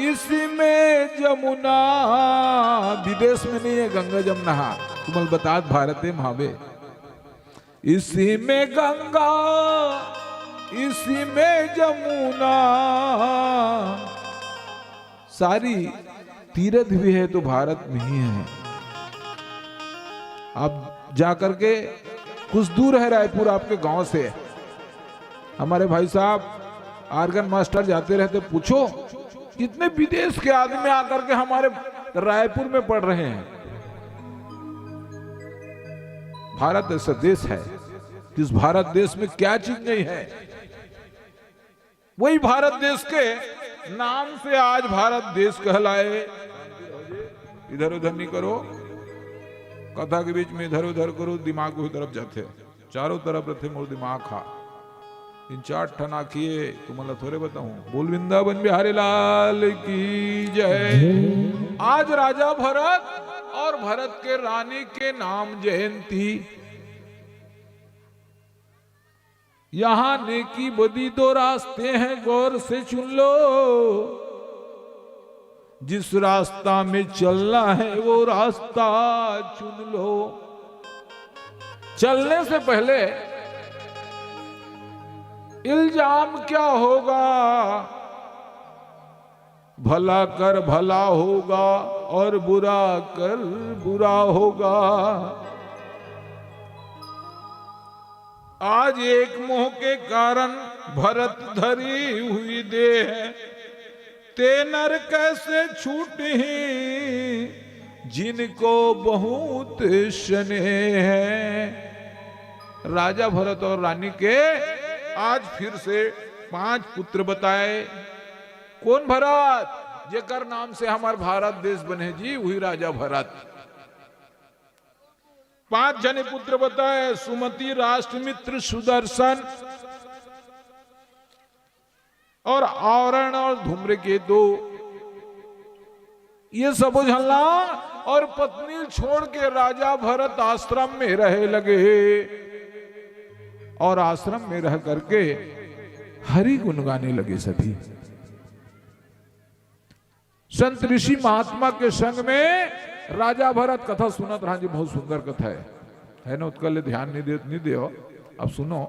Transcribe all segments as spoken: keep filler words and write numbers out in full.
इसी में जमुना, विदेश में नहीं है गंगा जमुना, हाँ, तुमल बतात भारत में हवे। इसी में गंगा, इसी में जमुना, सारी तीर्थ भी है तो भारत में ही है। आप जा करके, कुछ दूर है रायपुर आपके गांव से, हमारे भाई साहब आर्गन मास्टर जाते रहते, पूछो कितने विदेश के आदमी आकर के हमारे रायपुर में पढ़ रहे हैं। भारत ऐसा देश है, जिस भारत देश में क्या चीज नहीं है, वही भारत देश के नाम से आज भारत देश कहलाए। इधर उधर नहीं करो, कथा के बीच में इधर उधर करो, दिमाग वही तरफ जाते, चारों तरफ रहते मोर दिमाग हा। इन चार ठन आँखिए तुमन ला थोरे बताऊं। बोल वृंदावन बिहारी लाल की जय। आज राजा भरत और भरत के रानी के नाम जयंती। यहाँ नेकी बदी दो रास्ते हैं, गौर से चुन लो। जिस रास्ता में चलना है वो रास्ता चुन लो। चलने से पहले इल्जाम क्या होगा, भला कर भला होगा और बुरा कर बुरा होगा। आज एक मोह के कारण भरत धरी हुई देह, ते नर कैसे छूटही जिनको बहुत स्नेह है। राजा भरत और रानी के आज फिर से पांच पुत्र बताए। कौन भरत? जेकर नाम से हमार भारत देश बने जी, वही राजा भरत। पांच जने पुत्र बताए, सुमति, राष्ट्रमित्र, सुदर्शन और औरण और धूम्रकेतु। ये सबो झन ला और पत्नी छोड़ के राजा भरत आश्रम में रहे लगे और आश्रम में रह करके हरि गुण गाने लगे सभी। संत ऋषि महात्मा के संग में राजा भरत, कथा सुनत रहा जी, बहुत सुंदर कथा है, है ना? उत्कल ध्यान नहीं दे, नहीं दे। अब सुनो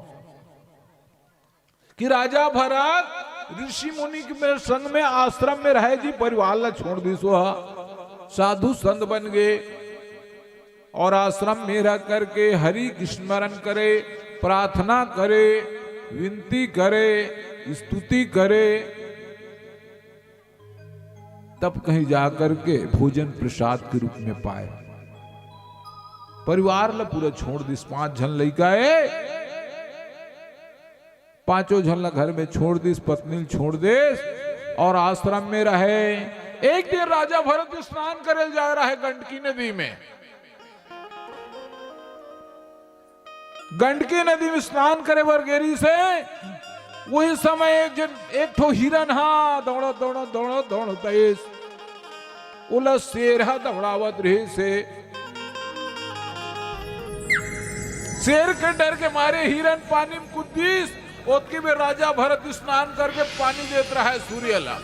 कि राजा भरत ऋषि मुनि के संग में आश्रम में रहे जी, परिवार ला छोड़ दिस, साधु संत बन गए और आश्रम में रह करके हरि स्मरण करे, प्रार्थना करे, विनती करे, स्तुति करे, तब कहीं जा करके भोजन प्रसाद के रूप में पाए। परिवार ला पूरा छोड़ दिस, पांच झन लइका है, पांचों झन ला घर में छोड़ दिस, पत्नी ला छोड़ दिस और आश्रम में रहे। एक दिन राजा भरत स्नान करे जा रहा है गंडकी नदी में। गंडकी नदी में स्नान करे बर गे रिहिस हे, वही समय एक झन, एक ठो हिरन हा दौड़त, दौड़त, दौड़त, दौड़त आइस। ओला शेर हा दौड़ावत रिहिस हे। शेर के डर के मारे हिरन पानी में कूद दिस। ओतकी में राजा भरत स्नान करके पानी देत रहा है सूर्य ला।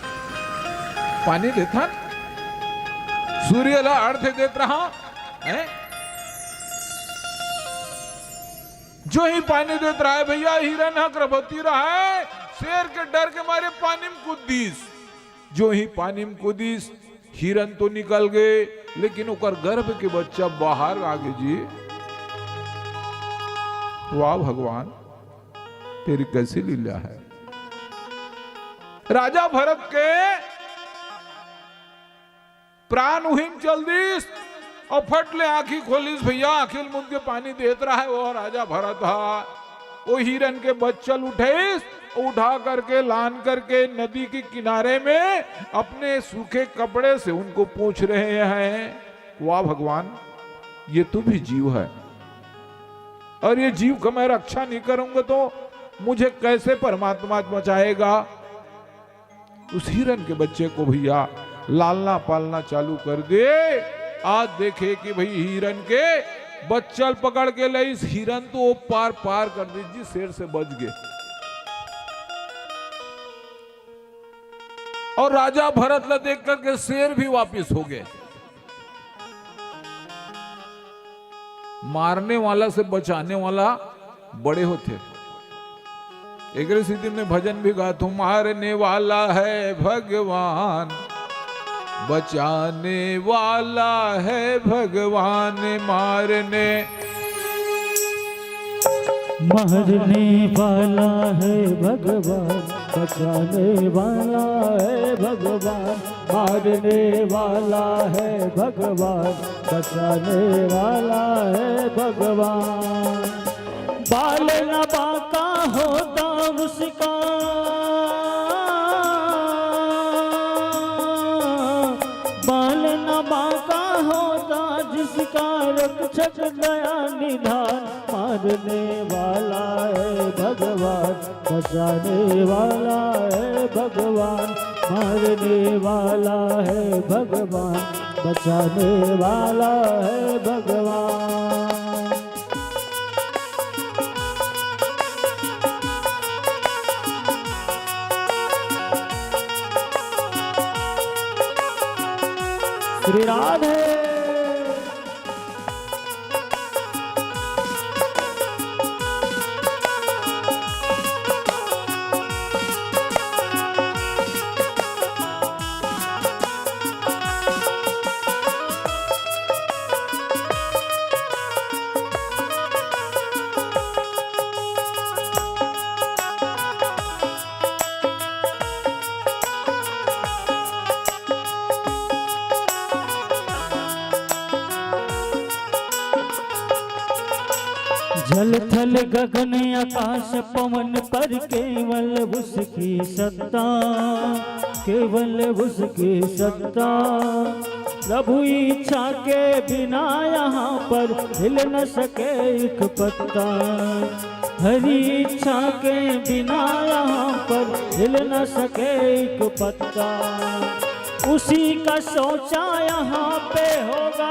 पानी देथन, सूर्य ला अर्घ देत रहा है। जो ही पानी देत रहा है भैया, हिरन हा गर्भवती रहा है, शेर के डर के मारे पानी में कूद दिस। जो ही पानी में कूदिस, हिरन तो निकल गए, लेकिन ओकर गर्भ के बच्चा बाहर आ गए जी। वाह भगवान, तेरी कैसी लीला है। राजा भरत के प्राण उही में चल दिस और फट ले आंखी खोलिस भैया, आंखी ल मुंद के पानी देत रहा है वो राजा भरत हा। वो हिरन के बच्चा ल उठाइस, उठा करके लान करके नदी के किनारे में अपने सूखे कपड़े से उनको पोंछ रहे हैं। वाह भगवान, ये तो भी जीव है, और ये जीव का मैं रक्षा नहीं करूंगा तो मुझे कैसे परमात्मा बचाएगा? उस हिरन के बच्चे को भैया लालना पालना चालू कर दे। आज देखे कि भाई हिरन के बच्चा ल पकड़ के लइस, हिरन तो वो पार पार कर दिस जी, शेर से बच गए। और राजा भरत ला देख करके शेर भी वापिस हो गए। मारने वाला से बचाने वाला बड़े होथे। एकरे सेती मैं भजन भी गाथों, मारने वाला है भगवान, बचाने वाला है भगवान। मारने मारने वाला है भगवान, बचाने वाला है भगवान, मारने वाला है भगवान, बचाने वाला है भगवान। बाल न बांका होता उसका, बाल न बांका होता जिसका, रक्षक दया निधान। मारने वाला है भगवान, बचाने वाला है भगवान। मारने वाला है भगवान, बचाने वाला है भगवान। श्री राधे। जल थल गगन आकाश पवन पर केवल उसकी सत्ता, केवल उसकी सत्ता। प्रभु इच्छा के बिना यहाँ पर हिल न सके एक पत्ता। हरि इच्छा के बिना यहाँ पर हिल न सके एक पत्ता। उसी का सोचा यहाँ पे होगा,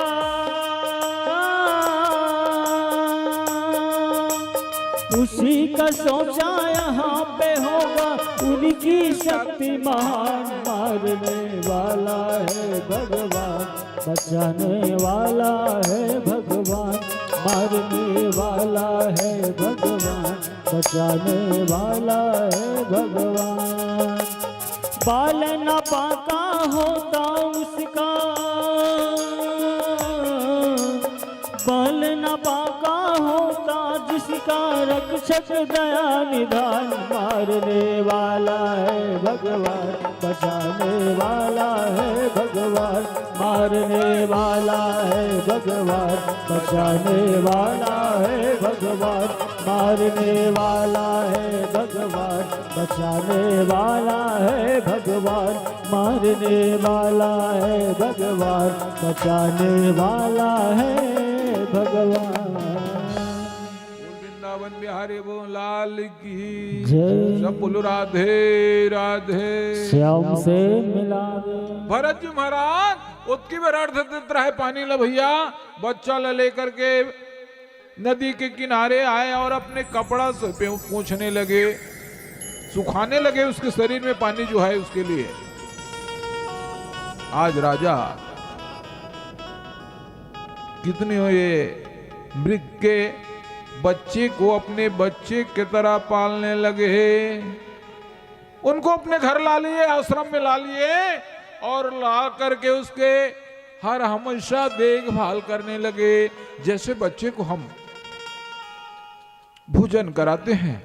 उसी का सोचा यहाँ पे होगा। उनकी शक्ति महान। मारने वाला है भगवान, बचाने वाला है भगवान। मारने वाला है भगवान, बचाने वाला है भगवान। बाल न बांका होता उसका, बाल न बांका होता जिसका, रक्षक दया निधान। मारने वाला है भगवान, बचाने वाला है भगवान। मारने वाला है भगवान, बचाने वाला है भगवान। मारने वाला है भगवान, बचाने वाला है भगवान। मारने वाला है भगवान, बचाने वाला है भगवान। बोल वृंदावन बिहारी बोल लाल की जय। सब बोलो राधे राधे। श्याम से मिला दे। भरत जी महाराज ओतकी बेर अर्घ देत रहे पानी ला भैया, बच्चा ला लेकर के नदी के किनारे आए और अपने कपड़ा से पे-, पोंछने लगे, सुखाने लगे उसके शरीर में पानी जो है उसके लिए। आज राजा कितने हो ये मृग के बच्चे को अपने बच्चे की तरह पालने लगे हैं। उनको अपने घर ला लिए, आश्रम में ला लिए और ला करके उसके हर हमेशा देखभाल करने लगे। जैसे बच्चे को हम भोजन कराते हैं,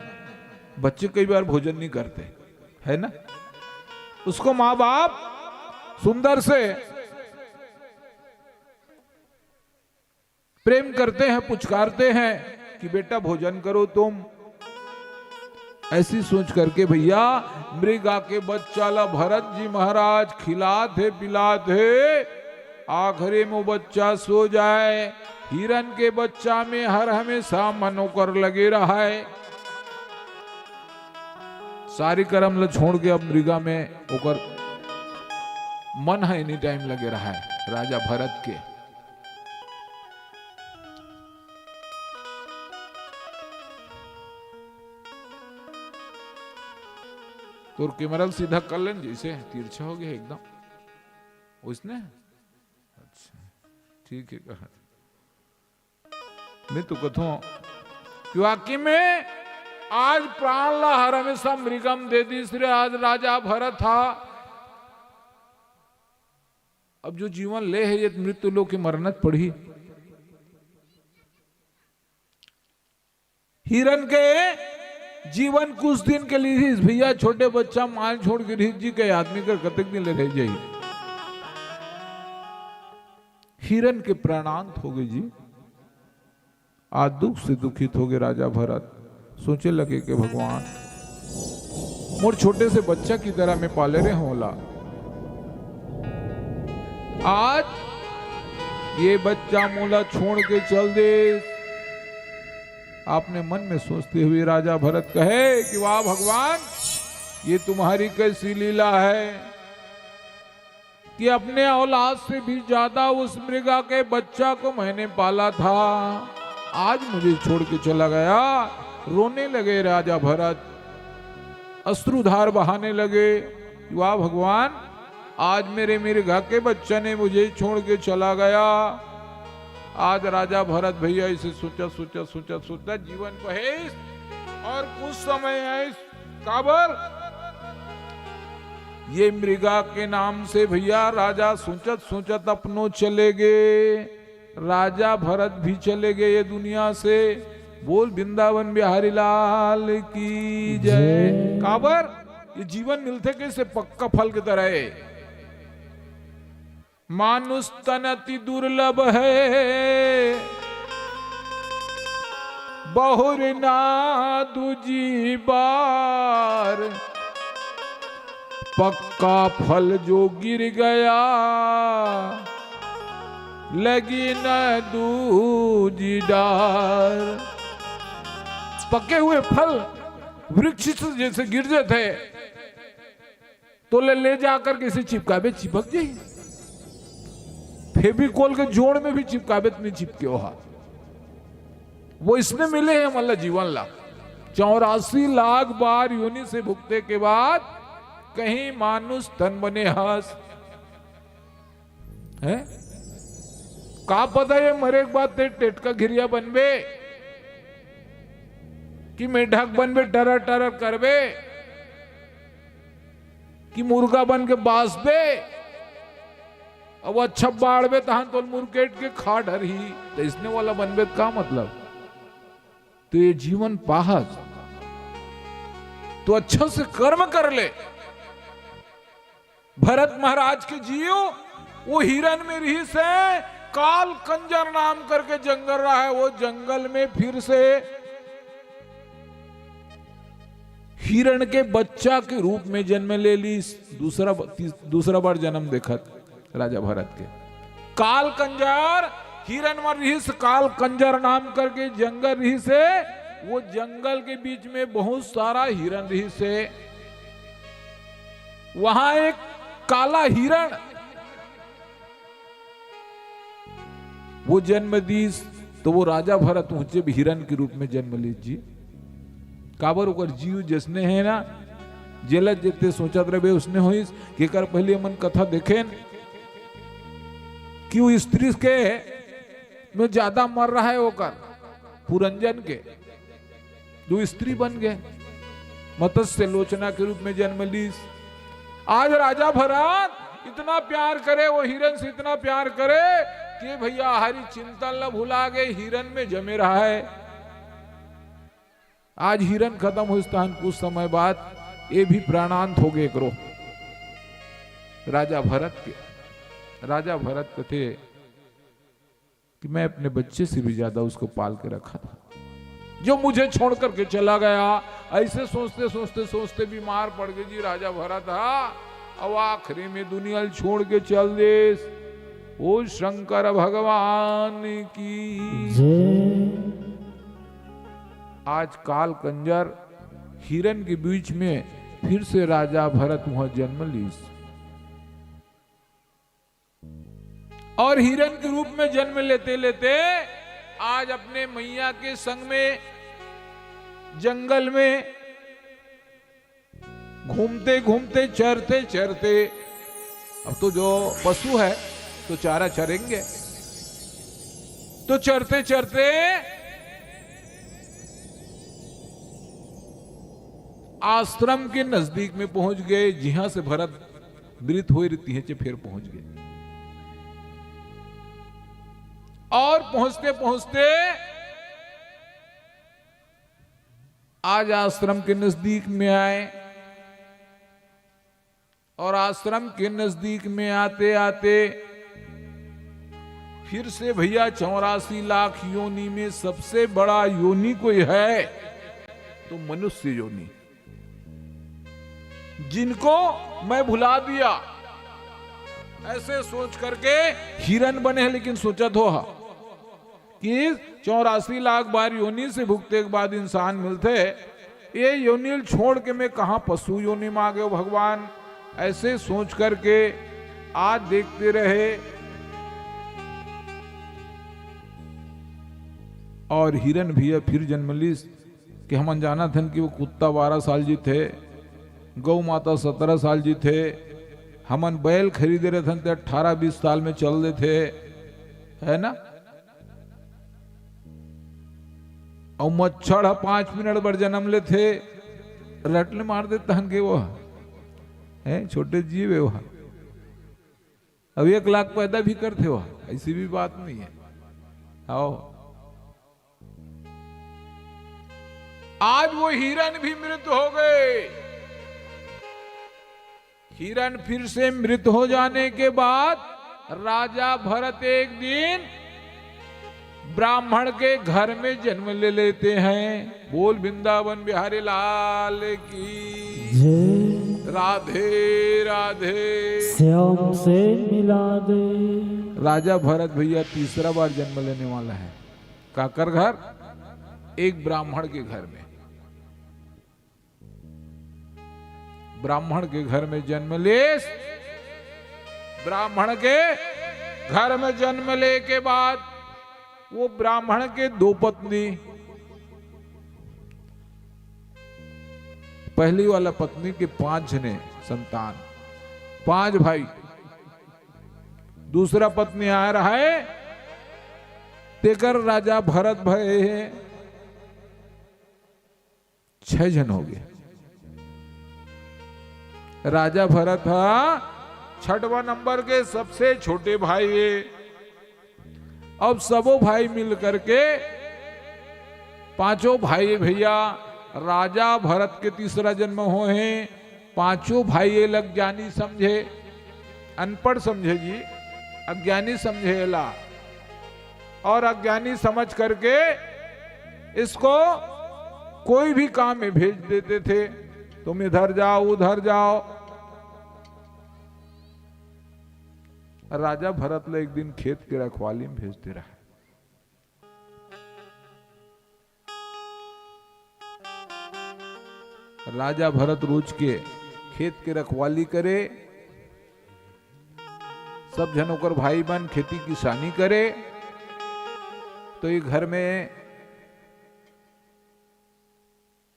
बच्चे कई बार भोजन नहीं करते, है ना? उसको माँ बाप सुंदर से प्रेम करते हैं, पुचकारते हैं कि बेटा भोजन करो तुम। ऐसी सोच करके भैया मृगा के बच्चा ला भरत जी महाराज खिलात हे, पिलात हे। आखिरी में वो बच्चा सो जाए, हिरन के बच्चा में हर हमेशा मन ओकर लगे रहे। सारी कर्म ला छोड़ के अब मृगा में ओकर मन है, एनी टाइम लगे रहे राजा भरत के। तोर कैमरा सीधा कर लेन, जैसे तिरछा हो गया एकदम, उसने। अच्छा, ठीक है, कहा। मैं तो कथों कि वाकई में आज प्राण ला हर हमेशा मृगम दे दिस रे, आज राजा भरत हा। अब जो जीवन ले हे, ये मृत्यु लोक के मरना पड़ही। हिरण के जीवन कुछ दिन के लिए ही भैया, छोटे बच्चा माल छोड़ के रिहिस जी, के आदमी कर कतेक दिन ले रह जाई। हिरण के प्राणांत हो गए जी। आज दुख से दुखित हो गए राजा भरत। सोचे लगे कि भगवान, मोर छोटे से बच्चा की तरह मैं पाले रहे होला, आज ये बच्चा मोला छोड़ के चल दे। आपने मन में सोचते हुए राजा भरत कहे कि वाह भगवान, ये तुम्हारी कैसी लीला है कि अपने औलाद से भी ज्यादा उस मृगा के बच्चा को मैंने पाला था, आज मुझे छोड़ के चला गया। रोने लगे राजा भरत, अश्रुधार बहाने लगे, वाह भगवान, आज मेरे मृगा के बच्चा ने मुझे छोड़ के चला गया। आज राजा भरत भैया इसे सोचा, सोचा, सोचा, सोचा, जीवन बहेस और कुछ समय आइस। काबर? ये मृगा के नाम से भैया राजा सोचत, सोचत अपनो चले गए। राजा भरत भी चले गए ये दुनिया से। बोल वृंदावन बिहारी लाल की जय। जय। काबर? ये जीवन मिलथे कैसे? पक्का फल की तरह है। मानुष तन अति दुर्लभ है, बहुर ना दूजी बार। पक्का फल जो गिर गया, लगी न दूजी डार। पके हुए फल वृक्ष से जैसे गिर जाते हैं, तो ले, ले जाकर किसी चिपकाबे, चिपक जाई। फेविकोल के जोड़ में भी चिपकाबे तो नहीं चिपके हो। वो इसने मिले हैं मतलब जीवन ला। चौरासी लाख बार योनि से भुगते के बाद कहीं मानुष तन बने हस। हैं? का पता ये मरे के बाद ते टेटका घिरिया बनबे कि मेढक बनबे, टरर टरर करबे कि मुर्गा बन के बासबे। अब अच्छा बाढ़बे तहां तो मुरकेट के खा डरही, तो इसने वाला बनबे का मतलब? तो ये जीवन पाहस तो अच्छा से कर्म कर ले। भरत महाराज के जीव वो हिरन में रिहिस हे, काल कंजर नाम करके जंगल रहा है, वो जंगल में फिर से हिरण के बच्चा के रूप में जन्म ले लीस। दूसरा ब-, तीस-, दूसरा बार जन्म देखत राजा भरत के। काल कंजर हिरण में रिहिस, काल कंजर नाम करके जंगल रिहिस हे, वो जंगल के बीच में बहुत सारा हिरण रिहिस हे। वहां एक काला हिरण वो जन्म दीस, तो वो राजा भरत उहचे भी हिरण के रूप में जन्म लीस जी। काबर ओकर जीव जैसने है ना, जेला जेते सोचत रहे उसने होइस। केकर पहले मन कथा देखेन कि वो स्त्री के में ज्यादा मर रहा है ओकर पुरंजन के। दो स्त्री बन गए, मत्स्य लोचना के रूप में जन्म लीस। आज राजा भरत इतना प्यार करे, वो हिरण से इतना प्यार करे कि भैया हरि चिंतन ला भुला गए, हिरण में जमे रहा है। आज हिरण खत्म होइस तहन कुछ समय बाद ये भी प्राणांत हो गए एकरो। राजा भरत के, राजा भरत कथे कि मैं अपने बच्चे से भी ज्यादा उसको पाल के रखा था, जो मुझे छोड़ करके चला गया। ऐसे सोचते सोचते सोचते बीमार पड़ गए जी राजा भरत हा। अब आखिरी में दुनिया छोड़ के चल देस। ओ शंकर भगवान की जय। आज काल कंजर हिरण के बीच में फिर से राजा भरत वहां जन्म लीस। और हिरण के रूप में जन्म लेते लेते आज अपने मैया के संग में जंगल में घूमते घूमते, चरते चरते, अब तो जो पशु है तो चारा चरेंगे, तो चरते चरते आश्रम के नजदीक में पहुंच गए, जिहां से भरत मृत होए रहिथे, फेर पहुंच गए। और पहुंचते पहुंचते आज आश्रम के नजदीक में आए और आश्रम के नजदीक में आते आते फिर से भैया चौरासी लाख योनि में सबसे बड़ा योनि कोई है तो मनुष्य योनि, जिनको मैं भुला दिया, ऐसे सोच करके हिरण बने हैं। लेकिन सोचत हो कि चौरासी लाख बार योनि से भुगते के बाद इंसान मिलथे, ये योनि ल छोड़ के मैं कहाँ पशु योनि में आ गयो भगवान, ऐसे सोच करके आज देखते रहे। और हिरण भैया फिर जन्म लीस कि हमन जानत हन कि वो कुत्ता बारह साल जीथे, गौ माता सत्रह साल जीथे, हमन बैल खरीदे रहथन ते अठारह बीस साल में चल देथे, है ना? अउ मच्छर ह पांच मिनट बर जन्म लेथे, रट ले मार देथे तहन के वो ह। हैं, छोटे जीव हे वो ह। अब एक लाख पैदा भी करथे वो ह, ऐसी भी बात नहीं है। आओ, आज वो हिरण भी मृत हो गए। हिरण फिर से मृत हो जाने के बाद राजा भरत एक दिन ब्राह्मण के घर में जन्म ले लेते हैं। बोल वृंदावन बिहारी लाल की जय। राधे राधे। श्याम से मिला दे। राजा भरत भैया तीसरा बार जन्म लेने वाला है। काकर घर? एक ब्राह्मण के घर में। ब्राह्मण के घर में जन्म लेस। ब्राह्मण के घर में जन्म ले के बाद वो ब्राह्मण के दो पत्नी, पहली वाला पत्नी के पांच जने संतान, पांच भाई, दूसरा पत्नी आ रहा है, तेकर राजा भरत भय है, छह जन हो गए। राजा भरत हा छठवां नंबर के सबसे छोटे भाई है। अब सबो भाई मिल करके, पांचों भाई भैया, राजा भरत के तीसरा जन्म हो हैं। पांचों भाई ये ल अज्ञानी समझे, अनपढ़ समझे जी, अज्ञानी समझे ला। और अज्ञानी समझ करके इसको कोई भी काम में भेज देते थे, तुम इधर जाओ, उधर जाओ। राजा भरत ला एक दिन खेत के रखवाली में भेजते रहा। राजा भरत रोज के खेत के रखवाली करे, सब झन ओकर भाई मन खेती किसानी करे, तो ये घर में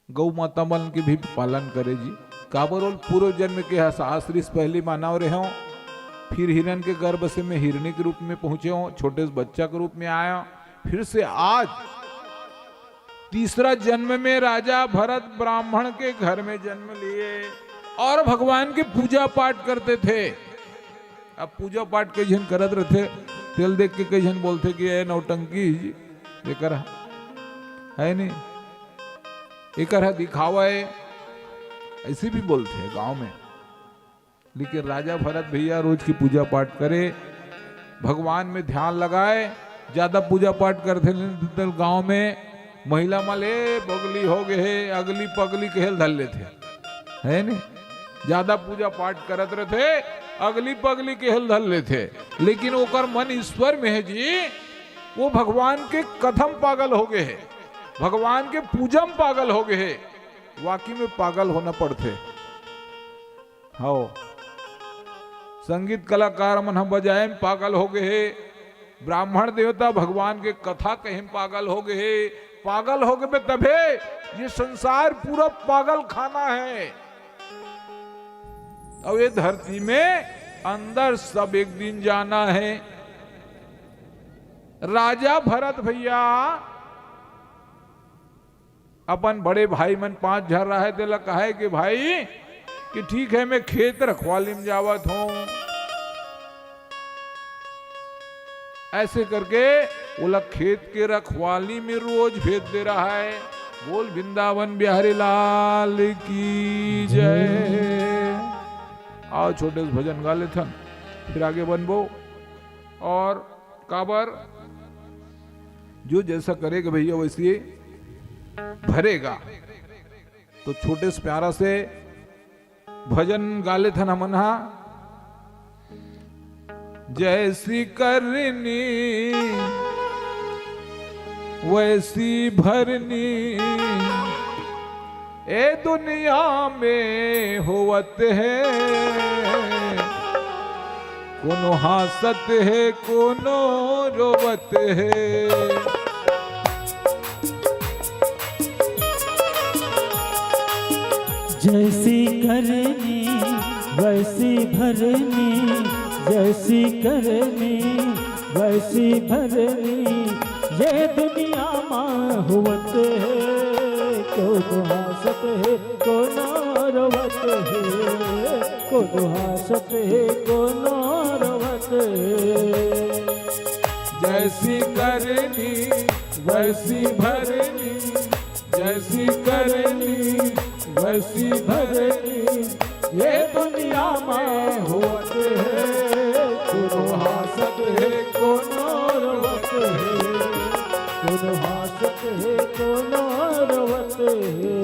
गौ माता मन के भी पालन करे जी। काबर ओल पूर्व जन्म के एहसास रिस, पहली मानव रहे हो, फिर हिरण के गर्भ से मैं हिरणी के रूप में पहुंचे हो, छोटे से बच्चा के रूप में आया, फिर से आज तीसरा जन्म में राजा भरत ब्राह्मण के घर में जन्म लिए और भगवान के पूजा पाठ करते थे। अब पूजा पाठ कई झन करत रथे, तेल देख के कई झन बोलथे कि ए नौटंकी जी, एकर है नहीं, एकर ह दिखावा है, ऐसे भी बोलथे गांव में। लेकिन राजा भरत भैया रोज की पूजा पाठ करे, भगवान में ध्यान लगाए। ज्यादा पूजा पाठ करथे नहीं तो गांव में महिला मन ले पगली हो गए हे, अगली पगली कहेल धर लेथे, है नहीं? ज्यादा पूजा पाठ करत रथे, अगली पगली कहेल धर लेथे, लेकिन ओकर मन ईश्वर में है जी। वो भगवान के कथा म पागल हो गए हे, भगवान के पूजा म पागल हो गए हे। वाकई में पागल होना पड़थे। हव, संगीत कलाकार मन ह बजाए म पागल हो गए हे, ब्राह्मण देवता भगवान के कथा कहे म पागल हो गए हे। पागल हो गए तभे ये संसार पूरा पागल खाना है। अउ ये धरती में अंदर सब एक दिन जाना हे। राजा भरत भैया अपन बड़े भाई मन पांच झन रहय, तेला कहय कि भाई कि ठीक हे, मैं खेत रखवाली में जावत हंव। अइसे करके ओला खेत के रखवाली में रोज भेज दे रहय। बोल वृंदावन बिहारी लाल की जय। आओ छोटे से भजन गा लेथन, फिर आगे बनबो। अउ काबर जो जइसा करेगा भैया वइसे भरेगा। तो छोटे से प्यारा से भजन गा लेथन हमन हा। जैसी करनी वैसी भरनी, ए दुनिया में होवत हे। कोनो हांसत हे, कोनो रोवत हे। जैसी करनी वैसी भरनी, जैसी करनी वैसी भरनी, ये दुनिया मा होवत हे। कोनो हांसत हे, कोनो रोवत हे, कोनो हांसत हे, कोनो रोवत हे। जैसी करनी वैसी भरनी, जैसी करनी वैसी भरनी, ये दुनिया मा होवत हे। कोनो हांसत हे, कोनो रोवत हे, कोनो हांसत हे, कोनो रोवत हे।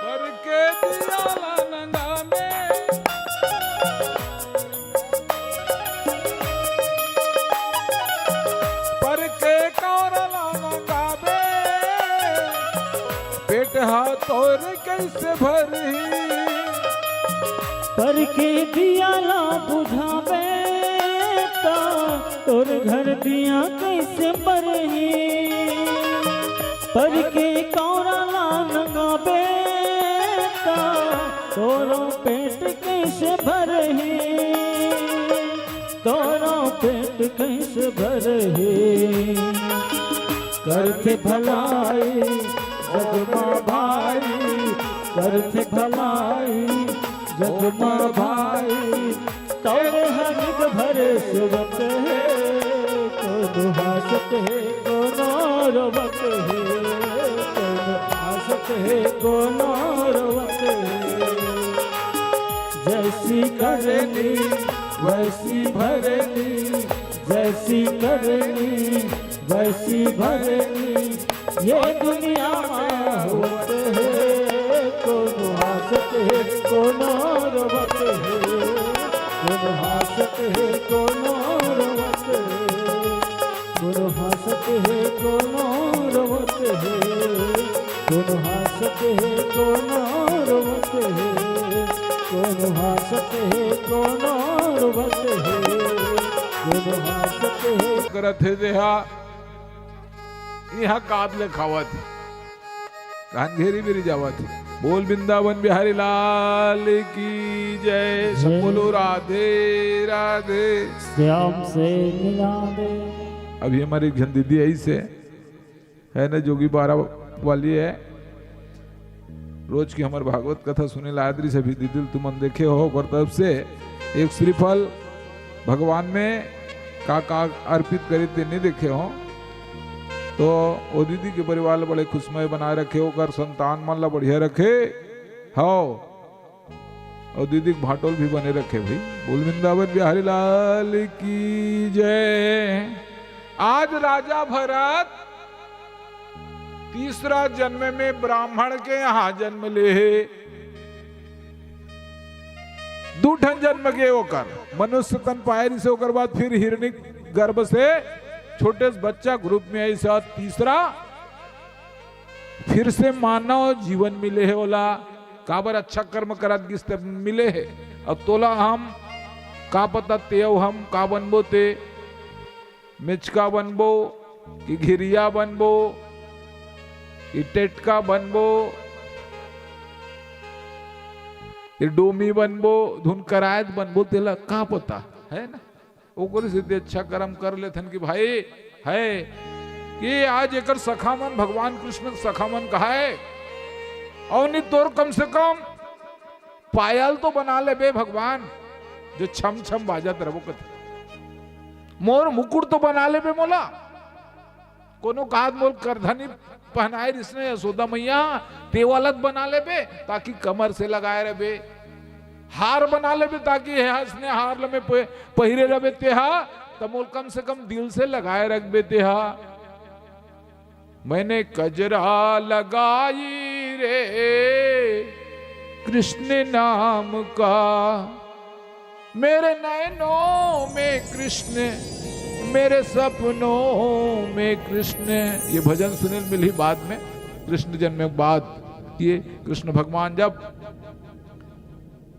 पर के दिया ला नंगा में, पर के कौरा ला नंगा में, पेट हा तोर कइसे भरही? पर के दिया ला बुझाबे त तोर घर दिया कइसे बरही? पर के कौरा ला नंगाबे त तोरो पेट कइसे भरही? तोरो पेट कइसे भरही? करथे भलाई जग मा भाई, करथे भलाई जग मा भाई, तोरे हनिक भरे सुरत हे। कोनो हांसत हे, कोनो रोवत हे, कोनो हांसत हे, कोनो रोवत हे। जैसी करनी वैसी भरनी, जैसी करनी वैसी भरनी, ये दुनिया मा होवत हे। कोनो हांसत हे, कोनो रोवत हे, कोनो हांसत हे, कोनो रोवत हे, कोनो हांसत हे, कोनो रोवत हे, कोनो हांसत हे, कोनो रोवत हे, कोनो हांसत हे, कोनो रोवत हे, कोनो हांसत हे। करत हे देहा इहाँ कांद ले खावत हे, कान घेरी बेरी जावत हे। बोल वृंदावन बिहारी लाल की जय। सब जय। बोलो राधे राधे। श्याम से मिला दे। अभी हमर एक झन दीदी आइस हे, हे ना, जोगी बारा वाली हे, रोज के हमर भागवत कथा सुने ला आदरी सभी दीदी ल तुमन देखे हो, ओकर तरफ से एक श्रीफल भगवान में का का अर्पित करे ते नहीं देखे हो, तो ओ दीदी के परिवार ला बड़े खुशमय बनाए रखे, ओकर संतान मन ला बढ़िया रखे। हव, अउ दीदी के भाटोल भी बने रखे भाई। बोल वृंदावन बिहारी लाल की जय। आज राजा भरत तीसरा जन्म में ब्राह्मण के यहाँ जन्म ले हे। दू ठन जन्म के ओकर। मनुष्य तन पाए रिसे, ओकर बाद फिर हिरणी गर्भ से छोटे से बच्चा के रूप में आइस, तीसरा फिर से मानव जीवन मिले हे ओला। काबर? अच्छा कर्म करत गिस त मिले हे। अब तोला हम का पता, ते अउ हम का बनबो, ते मेचका बनबो कि घिरिया बनबो कि टेटका बनबो कि डोमी बनबो, धुन करायत बनबो, तेला का पता, है ना? ओकर सेती अच्छा कर्म कर लेथन कि भाई, है कि आज एकर सखा मन, भगवान कृष्ण के सखा मन कहाय, अउ नहीं तोर कम से कम पायल तो बना लेबे भगवान, जो छम छम बाजत रहिबो कथे। मोर मुकुट तो बना लेबे मोला। कोनो काहत मोर करधनी पहनाए रिसने यशोदा मैया, ते वाला बना लेबे, ताकि कमर से लगाए रहबे। हार बना लेबे, ताकि हे हंसने हार ल में प-, पहिरे रहबे तेहा, त मोर कम से कम दिल से लगाए रखबे तेहा। मैंने कजरा लगाई रे कृष्ण नाम का, मेरे नैनों में कृष्ण, मेरे सपनों में कृष्ण। ये भजन सुने मिलही बाद में, कृष्ण जन्म के बाद। ये कृष्ण भगवान जब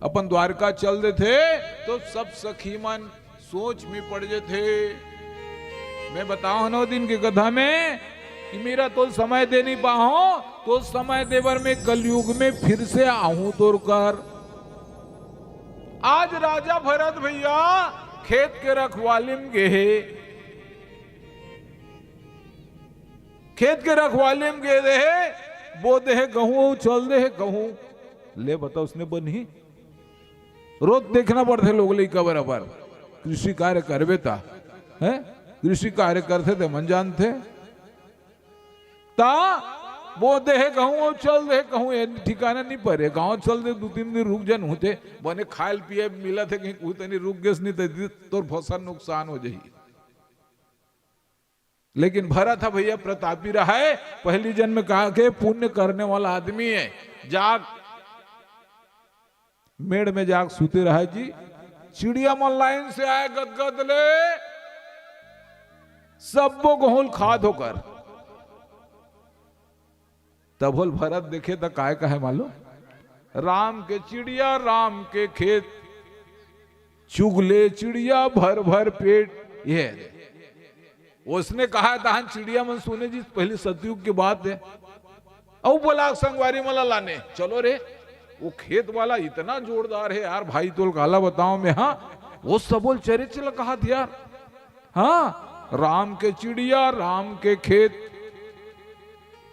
अपन द्वारका चल देथे, तो सब सखी मन सोच में पड़ जथे। मैं बताओ न, ओ दिन के कथा में कि मेरा तो समय दे नहीं पाहो, तो समय देबर में कलयुग में फिर से आहूं तोर कर। आज राजा भरत भैया खेत के रखवाली में गे हे, खेत के रखवाली में गे दे हे, बो दे हे गहूं, चल दे हे गहूं। ले बताओ, उसने बनही? रोज देखना पड़थे लोग लइका बराबर। कृषि कार्य करबे ता, हैं? कृषि कार्य करथे ते मन जानथे। ता बो दे हे कहूं अउ चल दे हे कहूं, ये ठिकाना नहीं परे। गांव चल दे, दू तीन दिन रुक जन होथे, बने खायल पिये मिलत हे, कहीं कुछ तनी रुक गेस नहीं ते तोर फसल नुकसान हो जाही। लेकिन भरत ह भैया प्रतापी रहय, पहली जन्म कहा के पुण्य करने वाला आदमी हे। जाग मेड़ में जाग सूते रहय जी, चिड़िया मन लाइन से आय गदगद ले, सब्बो गहूं ल खात होकर। तब होल भरत देखे त काय कहे मालूम? राम के चिड़िया, राम के खेत, चुगले चिड़िया भर भर पेट। ये ओसने कहा तहन चिड़िया मन सुने जी, पहली सतयुग के बात हे। अउ बोला संगवारी मन ला लाने, चलो रे, वो खेत वाला इतना जोरदार हे यार, भाई तोल काला बताओ मैं, हाँ, वो सबोल चरित्र ला कहा यार। हाँ, राम के चिड़िया, राम के खेत,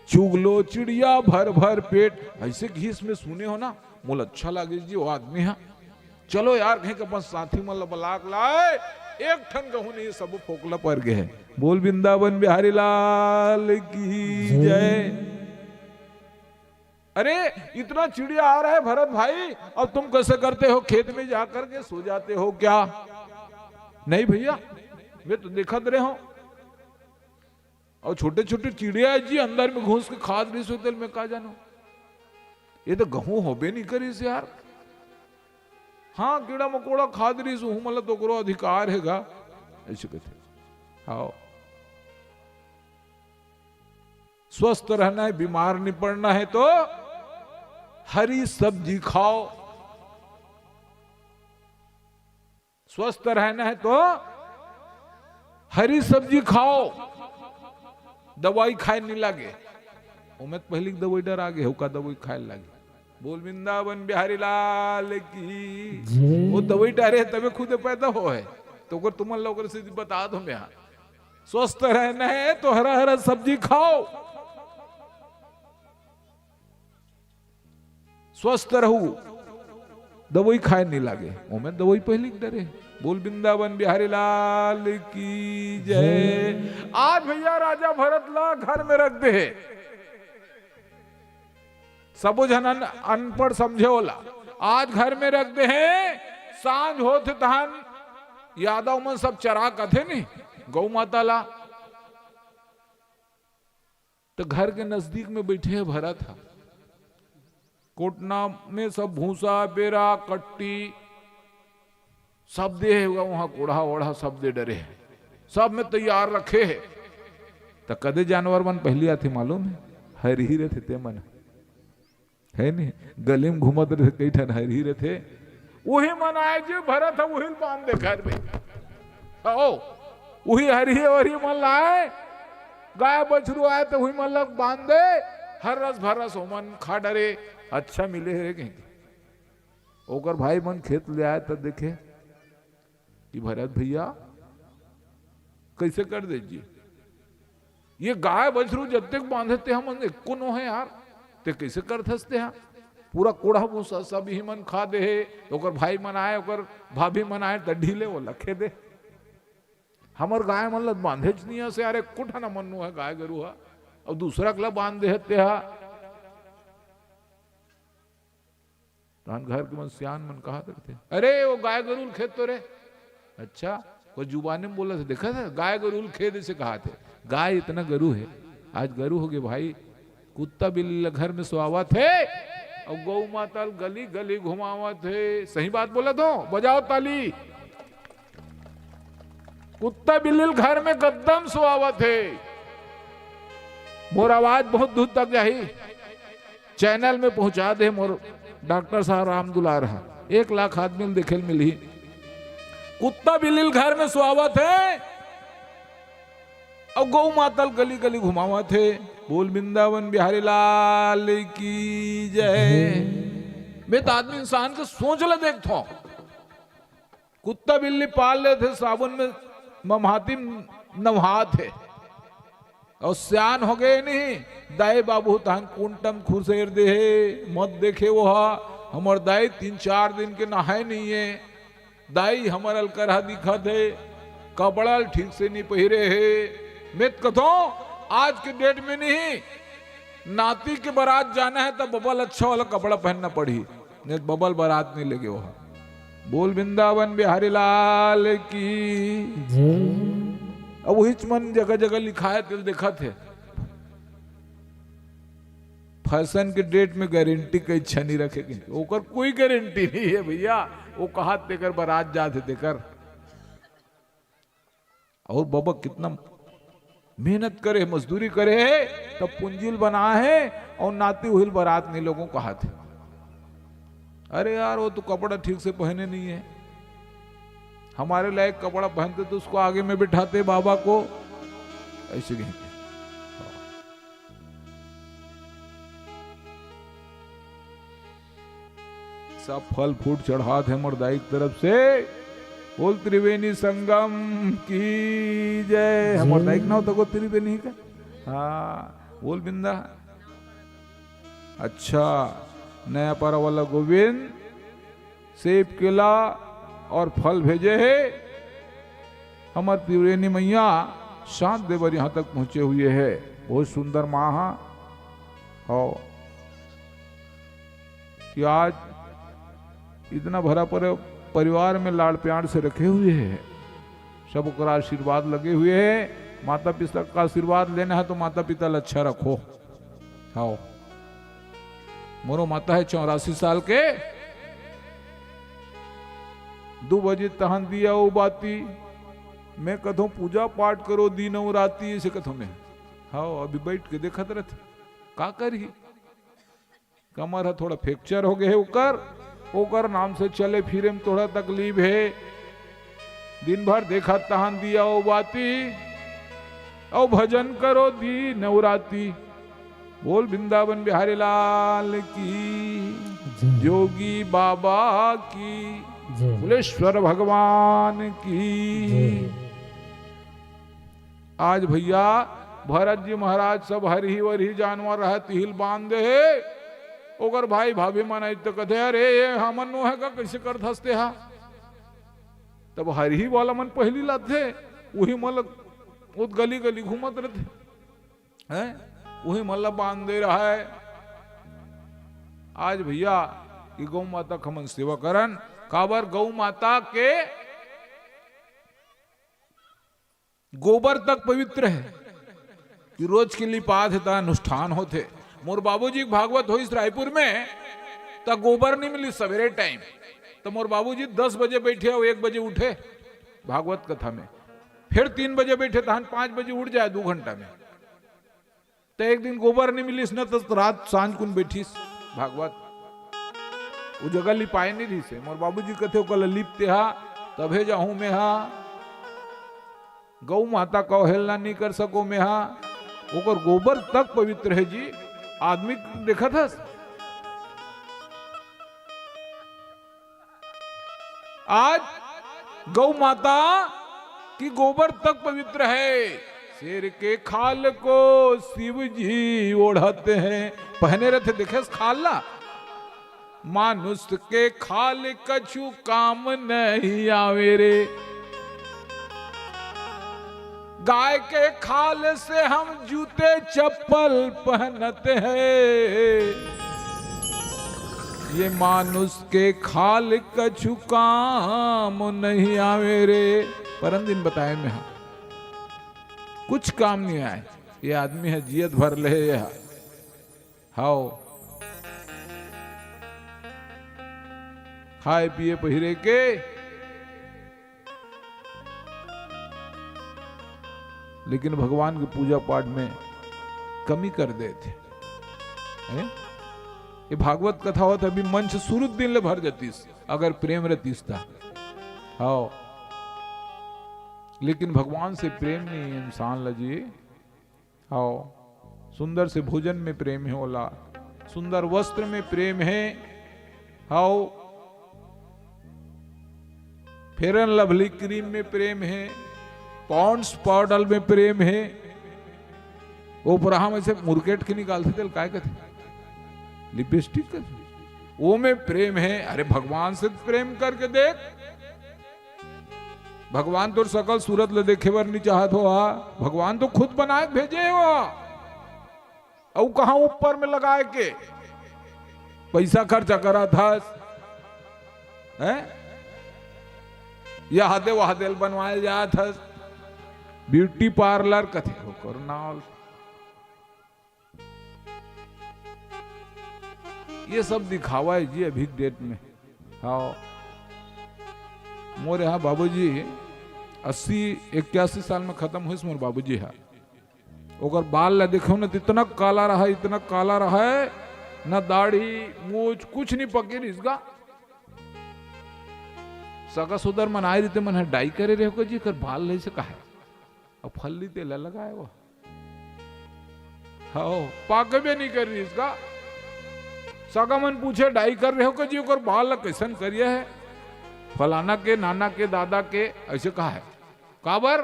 चुगलो चिड़िया भर भर पेट, ऐसे घीस में सुने हो ना, मोला अच्छा लागे जी वो आदमी हा। चलो यार, कहीं के अपन साथी मन ला बलाक लाय, एक ठन कहूं नहीं, सब फोकला पर गे हे। बोल वृंदावन बिहारी लाल की जय। अरे, इतना चिड़िया आ रहा है भरत भाई, अब तुम कैसे करते हो, खेत में जाकर के सो जाते हो क्या? नहीं भैया, मैं तो देखत रहे हूं। अउ छोटे छोटे चिड़िया हे जी, अंदर में घुस के खात रहिस होही, तेला मैं का जानों। ये तो गहूं होबे नहीं करिस यार। हाँ, कीड़ा मकोड़ा खात रहिस होही, मतलब तो ओकरो अधिकार हे गा, ऐसे कथे। हाँ, स्वस्थ रहना है, बीमार नहीं पड़ना है तो हरी सब्जी खाओ। स्वस्थ रहना है तो हरी सब्जी खाओ, दवाई खाए नहीं लागे। ओमे तो पहली दवाई डरा गे, ओका दवाई खाए लागे। बोल वृंदावन बिहारी लाल की। वो दवाई डारे तबे खुदे पैदा होय, तो ओकर तुमन ला ओकर से बता दो मैं। स्वस्थ रहना है तो हरा हरा सब्जी खाओ, स्वस्थ रहू, दवाई खाए नहीं लागे, ओमे दवाई पहली डरे। बोल वृंदावन बिहारी लाल की जय। आज भैया राजा भरत ला घर में रख दे हे, सबो झन अन-, अनपढ़ समझे ओला। आज घर में रख दे हे, सांझ होत तहन यादव मन सब चरा कथे नहीं गौ माता ला, तो घर के नजदीक में बैठे हे भरत हा। कोटना में सब भूसा, बेरा, कट्टी, सब दे हे, वहाँ कोढ़ा ओढ़ा सब दे डरे हे, सब में तैयार रखे हे। त कदे जानवर मन पहिली आथे मालूम हे? हरही रथे ते मन, हे नी? गली में घूमत रथे, कई ठन हरही रथे, उही मन आए जे भरत हे, उही ल बांध दे घर में। हो, उही हरही वरही मन लाए, गाय बछरू आए त उही मन ल बांध दे, हर रस भर रस ओमन खा डरे, अच्छा मिले हे रे कहिके। ओकर भाई मन खेत ले आए त देखे कि भरत भैया, कइसे कर दे जी, ये गाय बछरू जतेक बांधे ते हमन एको नो हे यार, ते कइसे करथस ते हा? पूरा कोढ़ा भूसा सब इही मन खा दे हे। ओकर भाई मन आए, ओकर भाभी मन आए त ढीले ओला खे दे। हमर गाय मन ल बांधेच नइ हस यार, एको ठन हमन नो हे गाय गरू हा, अउ दूसरा के ल बांध दे हे ते हा। तहन घर के मन सियान मन कहा करथे, अरे वो गाय गरू ल खेद तो रे। अच्छा, कोई जुबाने में बोलथे, देखा था गाय गरू ल खेद से कहा थे। गाय इतना गरू हे, आज गरू हो गे भाई, कुत्ता बिल्ली ल घर में सोवावत हे अउ गऊ माता ल गली गली घुमावत हे। सही बात बोलत हो, बजाओ ताली। कुत्ता बिल्ली ल घर में गद्दा म सोवावत हे। मोर आवाज बहुत दूर तक जाही, चैनल में पहुंचा दे मोर डॉक्टर साहब राम दुलार हा, एक लाख आदमी ल देखे ल मिलही। कुत्ता बिल्ली ल घर में सोवावत हे अउ गऊ माता ल गली गली घुमावत हे। बोल वृंदावन बिहारी लाल की जय। मैं त आदमी इंसान के सोच ल देखथों, कुत्ता बिल्ली पाल लेथे, साबुन में ममहाती नवहात हे अउ सियान हो गे नहीं, दाई बाबू तहन कुंटम खुसेर दे हे, मत देखे वो हा। हमर दाई तीन चार दिन के नहाए नहीं हे, दाई हमर अलकरहा दिखत हे, कपड़ा ल ठीक से नहीं पहिरे हे। मैं त कथों, आज के डेट में नहीं, नाती के बारात जाना हे त बबा ल अच्छा वाला कपड़ा पहनना पड़ही, नहीं त बबा ल बारात नहीं लेगे वो हा। बोल वृंदावन बिहारी लाल की। अब उहीच मन जगह जगह लिखाए, तेल देखत हे। फैशन के डेट में गारंटी कहीं अच्छा नहीं रखे के, ओकर कोई गारंटी नहीं हे भैया। वो कहा तेकर बारात जात हे तेकर। अउ बबा कितना मेहनत करे, मजदूरी करे हे, तब पूंजी ल बना हे, अउ नाती उही ल बारात नहीं लेगों कहा थे। अरे यार, वो तो कपड़ा ठीक से पहने नहीं है, हमारे लायक कपड़ा पहनते तो उसको आगे में बिठाते बाबा को, ऐसे कहेंगे। सब फल फूट चढ़ात हे मोर दाई के तरफ से। बोल त्रिवेणी संगम की जय। हमर दाई के नाव तको त्रिवेणी का। हाँ, बोल बिंदा। अच्छा, नया पारा वाला गोविंद सेब, केला और फल भेजे हे। हमर त्रिवेणी मैया शांत देवर यहाँ तक पहुँचे हुए हे। बहुत सुंदर माँ हा। हो कि आज इतना भरा पर परिवार में लाड़ प्यार से रखे हुए हे, सब ओकरा आशीर्वाद लगे हुए हे। माता पिता का आशीर्वाद लेना हे तो माता पिता ल अच्छा रखो। हाओ, मोरो माता हे चौरासी साल के, दू बजे तहन दिया ओ बाती, मैं कथों पूजा पाठ करो दिन अउ राती, ऐसे कथों मैं। हाओ, अभी बैठ के देखत रहते, का करही? कमर ह थोड़ा fracture हो गए हे ओकर, ओकर नाम से चले फिरे में थोड़ा तकलीफ हे। दिन भर देखत तहन दिया ओ बाती, अउ भजन करो दिन अउ राती। बोल वृंदावन बिहारी लाल की, जय। जोगी बाबा की, जय। कुलेश्वर भगवान की। जय। आज भैया भरत जी महाराज सब हरही वरही जानवर रहे, तिहिल बांध दे हे। ओकर भाई भाभी मन आइस त कथे, "अरे, ये हमन नो हे का, कइसे करथस ते हा?" तब हरही वाला मन पहिली लाथे, उही मन ल ओत गली गली घूमत रहथे, हैं? उही मन ल बांध दे रहा है। आज भैया, ये गौ माता के हमन सेवा करन, काबर गौ माता के गोबर तक पवित्र हे कि रोज के लिपात हे, त अनुष्ठान होथे। मोर बाबूजी के भागवत होइस रायपुर में, त गोबर नहीं मिली सवेरे time, त मोर बाबूजी दस बजे बइठे अउ एक बजे उठे भागवत कथा में, फेर तीन बजे बइठे तहन पाँच बजे उठ जाय दू घंटा में। त एक दिन गोबर नइ मिलिस न, त रात सांझ कुन बइठिस भागवत। वो जगह लिपाय नइ रहिस हे। मोर बाबूजी कथे, "ओकर ला लिप तेहा, तभे जाहूं मेहा। गौ माता का अवहेलना नइ कर सकों मेहा।" ओकर गोबर तक पवित्र हे जी। आदमी देखत हस, आज गौ माता की गोबर तक पवित्र है। शेर के खाल को शिव जी ओढ़त हैं, पहने रहिथे, देखेस खाल ला। मानुष के खाल कछु काम नहीं आवे रे। गाय के खाल से हम जूते चप्पल पहनते हैं, ये मानुष के खाल कछु काम नहीं आवे रे। परन दिन बताय मेहा, कुछ काम नइ आय। ये आदमी ह जियत भर ले हे, ये ह। हव, खाय पिये पहिरे के, लेकिन भगवान के पूजा पाठ में कमी कर देथे। हैं? ये भागवत कथा होत हे, अभी मंच सुरू दिन ले भर जतिस, अगर प्रेम रहतिस त। हव, लेकिन भगवान से प्रेम नइ हे इंसान ला जी। हव, सुंदर से भोजन में प्रेम हे ओला, सुंदर वस्त्र में प्रेम हे। हव, Fair and Lovely cream में प्रेम हे, Pond's powder में प्रेम हे। वो पुरहा में से मुरकेट के निकालथे, तेला काय कथे? लिपस्टिक कथे। वो में प्रेम हे। अरे, भगवान से प्रेम करके देख। भगवान तोर सकल सूरत ल देखे बर नइ चाहत हो, हा? भगवान तो खुद बनाय के भेजे हे वो। अउ कहाँ ऊपर में लगाय के पइसा खर्चा करत हस, हैं? या हादे वहादे ल बनवाय जात हस, beauty parlour कथे ओकर नाव। ये सब दिखावा हे जी अभी के date में। हव, मोर यहाँ बाबूजी अस्सी इक्यासी साल में खतम होइस मोर बाबूजी ह। ओकर बाल ला देखव न, त इतना काला रहय, इतना काला रहय, न दाढ़ी, मूछ, कुछ नइ पके रहिस गा। सगा सोदर मन आय रहिथे, मन ह dye करे रहे हो जी, एकर बाल ल, अइसे कहे। अब फल्ली तेल लगाय वो। हव, पाकबे नइ करे रहिस गा। सगा मन पूछे, "Dye करे रहे हो जी, ओकर बाल ला कइसन करिया हे?" फलाना के, नाना के, दादा के, अइसे कहे। काबर?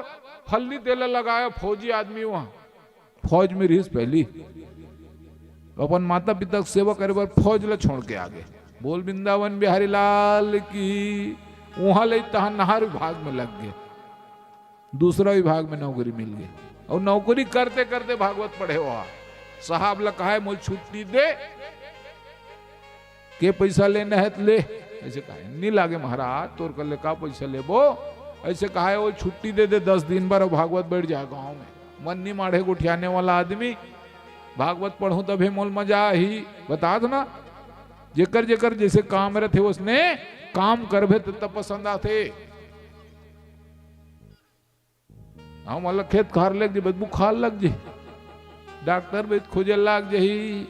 फल्ली तेल लगाय, फौजी आदमी वहाँ, फौज में रहिस पहिली। अपन माता पिता के सेवा करे बर फौज ला छोड़ के आगे। बोल वृंदावन बिहारी लाल की। वहाँ ले तहाँ नहर विभाग में लग गे, दूसरा विभाग में नौकरी मिल गे। अउ नौकरी करते करते भागवत पढ़े हुआ। साहब ला कहे, "मोला छुट्टी दे, के पइसा लेना हे त ले।" अइसे कहे, "नइ लागे महाराज, तोर कर ले का पइसा लेबो?" अइसे कहे, "वो छुट्टी दे दे दस दिन बर, अउ भागवत बइठ जाय गाँव में।" मन नइ माढ़े गोठियाने वाला आदमी, "भागवत पढ़हूँ तभे मोला मजा आही।" बतात ना, जेकर जेकर जइसे काम रहिथे, ओइसने काम करबे त, त पसंद आथे। हमन ला खेत खार लेग जी, बस बुखार लग जी, डॉक्टर वैद खोजे लाग जही,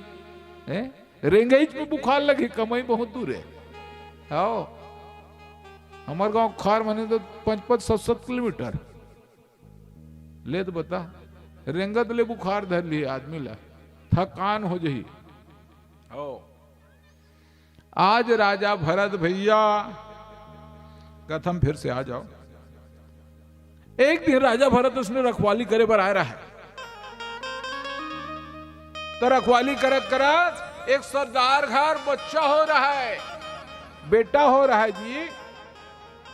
हैं? रेंगईच में बुखार लगे, कमई बहुत दूर हे। हव, हमर गाँव खार माने तो पाँच पाँच, सात सात किलोमीटर। ले त बता, रेंगत ले बुखार धर लिही आदमी ला, थकान हो जही। हव। आज राजा भरत भैया, कथा म फिर से आ जाव। एक दिन राजा भरत उसने रखवाली करे बर आय रहय, त रखवाली करत करत एक सरदार घर बच्चा हो रहय, बेटा हो रहय जी।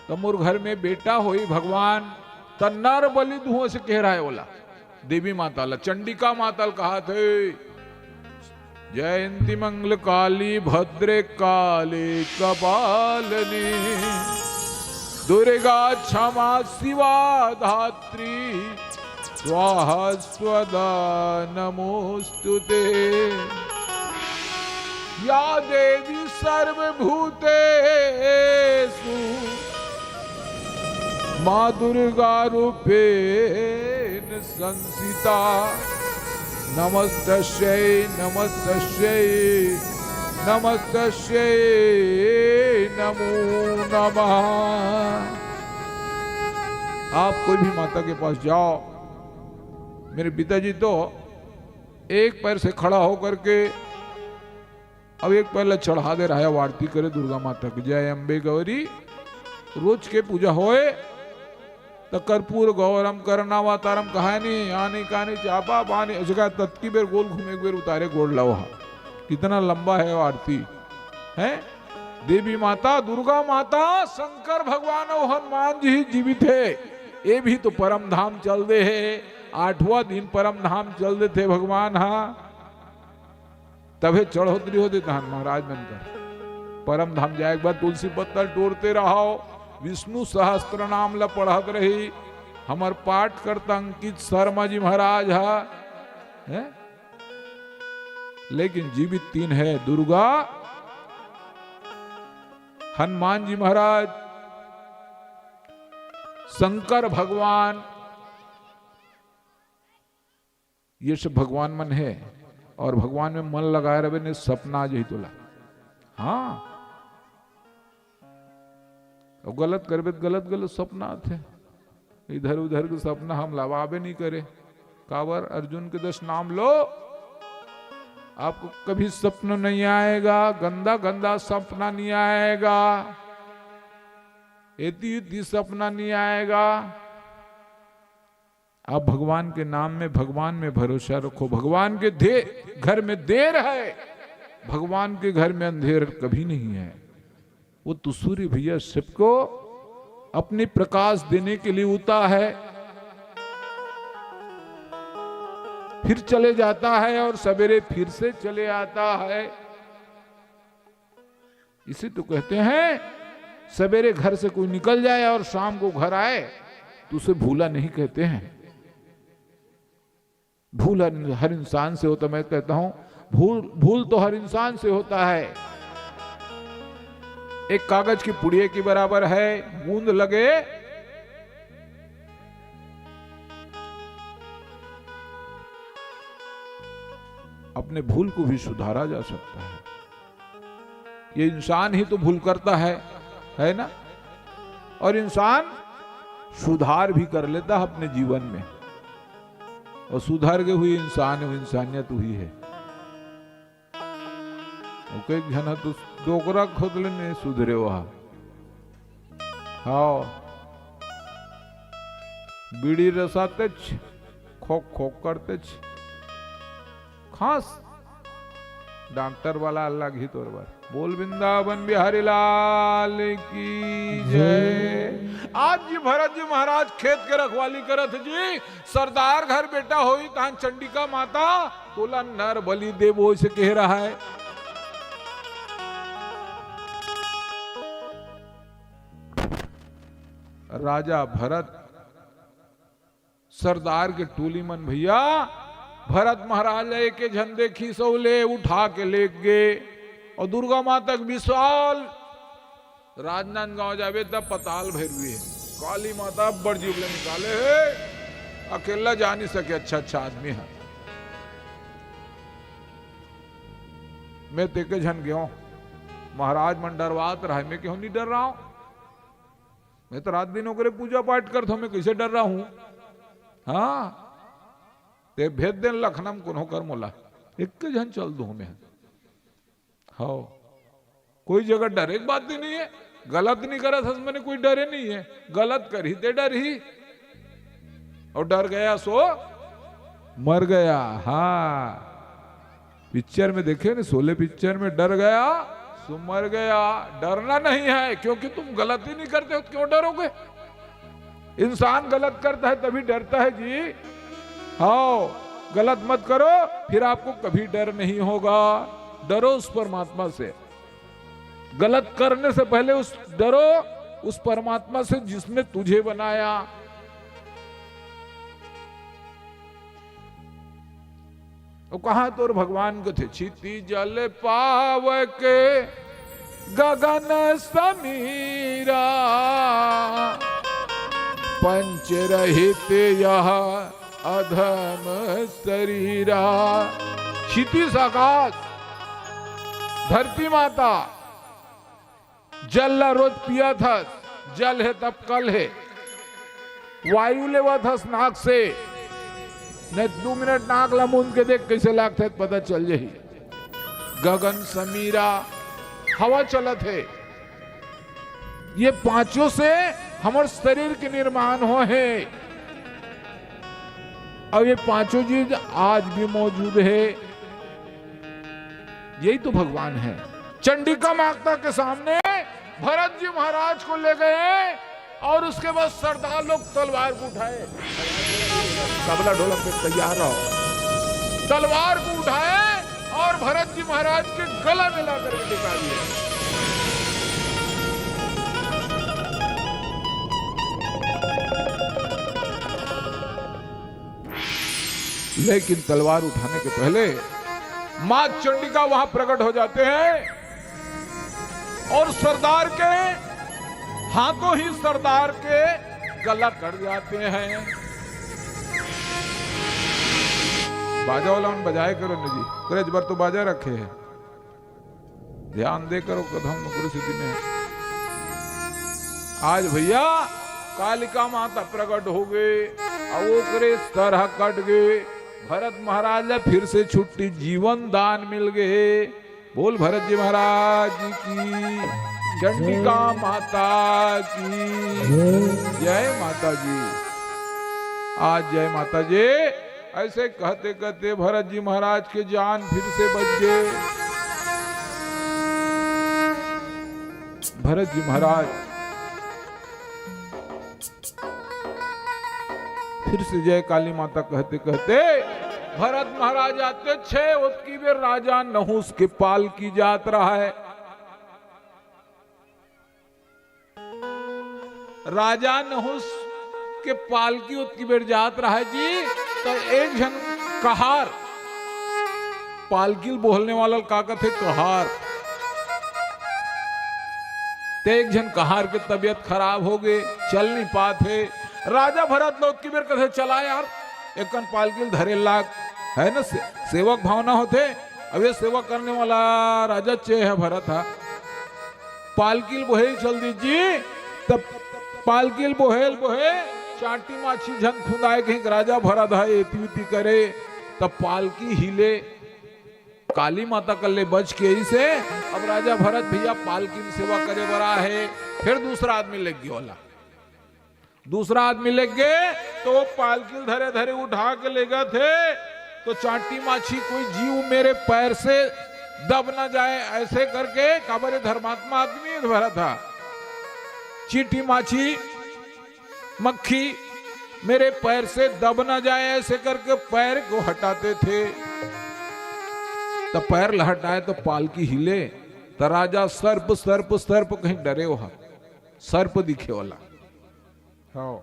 त मोर घर में बेटा होही भगवान, त नर बलि दुहूं अइसे कहे रहय ओला। देवी माता ला, चंडिका माता ला कहाथे, "जयंती मंगल काली भद्रे काली कपालिनी, दुर्गा क्षमा शिवा धात्री, स्वाहा स्वदा नमोस्तुते।" या देवी सर्वभूतेषु माँ दुर्गा रूपेण संस्थिता। नमस्तस्यै नमस्तस्यै नमस्तस्यै नमो नमः। आप कोई भी माता के पास जाओ, मेरे पिताजी तो एक पैर से खड़ा होकर के अब एक पैर ला चढ़ा दे रहा है, आरती करे दुर्गा माता की। जय अम्बे गौरी, रोज के पूजा होए त कर्पूर गौरम करुणावतारम कहानी, आनी कानी चापा पानी, ऐसे कहा ततकी बेर गोल घूमे, एक बेर उतारे गोड़ लवा। कितना लंबा है वो आरती, है? देवी माता, दुर्गा माता, शंकर भगवान और हनुमान जी ही जीवित है। ये भी तो परम धाम चल दे है, आठवां दिन परम धाम चल देथे भगवान हा। तभे चढ़ोतरी होथे तहन महाराज मन कर। परम धाम जाए के बाद तुलसी पत्तल टोरते रहो, विष्णु सहस्त्र नाम ला पढ़त रही। हमर पाठ करता अंकित शर्मा जी महाराज हा, है? लेकिन जीवित तीन है, दुर्गा, हनुमान जी महाराज, शंकर भगवान, ये सब भगवान मन है। और भगवान में मन लगाए रहे ने, सपना आ जाही तोला। हाँ, और गलत करबे त गलत गलत सपना आथे, इधर उधर के सपना हम लवाबे नहीं करे। काबर? अर्जुन के दस नाम लो, आपको कभी सपना नहीं आएगा, गंदा गंदा सपना नहीं आएगा, एती उती सपना नहीं आएगा। आप भगवान के नाम में, भगवान में भरोसा रखो। भगवान के दे-, घर में देर है, भगवान के घर में अंधेर कभी नहीं है। वो तो सूर्य भैया सबको अपनी प्रकाश देने के लिए उगता है, फिर चले जाता है और सवेरे फिर से चले आता है। इसे तो कहते हैं, सवेरे घर से कोई निकल जाए और शाम को घर आए, तो उसे भूला नहीं कहते हैं। भूल हर, हर इंसान से होता। मैं कहता हूं, भूल, भूल तो हर इंसान से होता है। एक कागज की पुड़िया के बराबर है, बूंद लगे, अपने भूल को भी सुधारा जा सकता है। ये इंसान ही तो भूल करता है, है ना? और इंसान सुधार भी कर लेता है अपने जीवन में। और सुधर के हुई इंसान, वो इंसानियत हुई है। वो कई झन ह तो डोकरा खोदले नहीं सुधरे वहा। हाँ, बीड़ी रसातेच, खोक खोक करतेच, खास डॉक्टर वाला अलग ही तोर बर। बोल वृंदावन बिहारी लाल की जय। आज जी भरत जी महाराज खेत के रखवाली करत जी, सरदार घर बेटा होई तहां चंडिका माता तोला नर बलि देबो, इसे कह रहा है। राजा भरत सरदार के टोली मन भैया, भरत महाराज ला एके झन देखिस अउ ले उठा के लेग गे। अउ दुर्गा माता के विशाल राजनांदगांव जाबे त पताल भैरवी हे, काली माता अब्बड़ जीव ले निकाले हे, अकेला जा नहीं सके अच्छा अच्छा आदमी हे। मैं तेके झन गेंव, महाराज मन डरवात रहे, मैं केहू नहीं डर रहा हूं। मैं तो रात दिन ओकरे पूजा पाठ करत हूं, मैं कैसे डर रहा हूं? हाँ, ते भेज देन लखना म कोनो कर मोला, एक झन चल दूं मैं। हाँ, कोई जगह डरे के बात ही नहीं है। गलत नहीं करत हस, मैंने कोई डरे नहीं है, गलत करही ते डरही। और डर गया सो मर गया। हाँ, पिक्चर में देखे ना, शोले पिक्चर में, डर गया सो मर गया। डरना नहीं है, क्योंकि तुम गलती नहीं करते हो तो क्यों डरोगे? इंसान गलत करता है तभी डरता है जी। हाँ, गलत मत करो, फिर आपको कभी डर नहीं होगा। डरो उस परमात्मा से। गलत करने से पहले उस, डरो उस परमात्मा से जिसने तुझे बनाया। वो कहा तोर भगवान कथे, छिति जल पावके गगन समीरा, पंच रहित यह अधम शरीरा। क्षितिज आकाश, धरती माता, जल ला रोज पियत हस, जल हे तब कल हे, वायु लेवत हस नाक से, नहीं दू मिनट नाक ला मूंद के देख, कैसे लागथे, पता चल जाही। गगन समीरा, हवा चलत हे। ये पांचों से हमर शरीर के निर्माण हो हे, और ये पांचों चीज आज भी मौजूद हे। यही तो भगवान है। चंडिका माता के सामने भरत जी महाराज को ले गए और उसके बाद सरदार लोग तलवार को उठाए, तबला ढोलक पे तैयार रहो, तलवार को उठाए और भरत जी महाराज के गला में ला करके टिका दिए। लेकिन तलवार उठाने के पहले माँ चंडिका वहां प्रकट हो जाते हैं और सरदार के हाथों ही सरदार के गला कट जाते हैं। बाजा वाला मन बजाए करो न जी, करे बार तो बाजा रखे हैं। ध्यान दे करो कदम नौकरी सिद्धि में। आज भैया कालिका माता प्रकट हो गए, अब ओकरे सरहा कट गए। भरत महाराज ला फिर से छुट्टी, जीवन दान मिल गए। बोल भरत जी महाराज की, चंडिका माता की जय। जय माता जी। आज जय माता जी। ऐसे कहते कहते भरत जी महाराज के जान फिर से बच गए। भरत जी महाराज फिर से जय काली माता कहते कहते भरत महाराज आते छे, ओतकी बेर राजा नहुस के पालकी जात रहा है। राजा नहुस के पालकी ओतकी बेर जात रहा जी, तो एक झन कहार, पालकी ल बोहलने वाला ल का कथे, कहार। ते एक झन कहार के तबीयत खराब हो गए, चल नहीं पात हे। राजा भरत ल ओतकी बेर कथे, चला यार, एकन पालकी ल धरे लाग, है ना, से-, सेवक भावना होथे। अब ये सेवा करने वाला राजा चे है भरत हा। पालकी ल बोहे चल दी जी, तब पालकी ल बोहेल बोहे, चांटी माछी झन खुंदाए, कहीं राजा भरत हा एती उती करे, तब पालकी हिले, काली माता कल्ले बच के इसे। अब राजा भरत भैया पालकी में सेवा करे बर आहे, फिर दूसरा आदमी लेग गया वाला। दूसरा आदमी लेग गे, तो वो पालकी ल धरे धरे उठा के लेगथे, तो चांटी माछी कोई जीव मेरे पैर से दब ना जाए, ऐसे करके, काबर ये धर्मात्मा आदमी है भरत हा। चींटी माछी, मक्खी मेरे पैर से दब ना जाए, ऐसे करके पैर को हटाते थे। तो पैर ल हटाए तो पालकी हिले, तो राजा सर्प, सर्प, सर्प कहीं डरे हो, सर्प दिखे वाला। हाँ।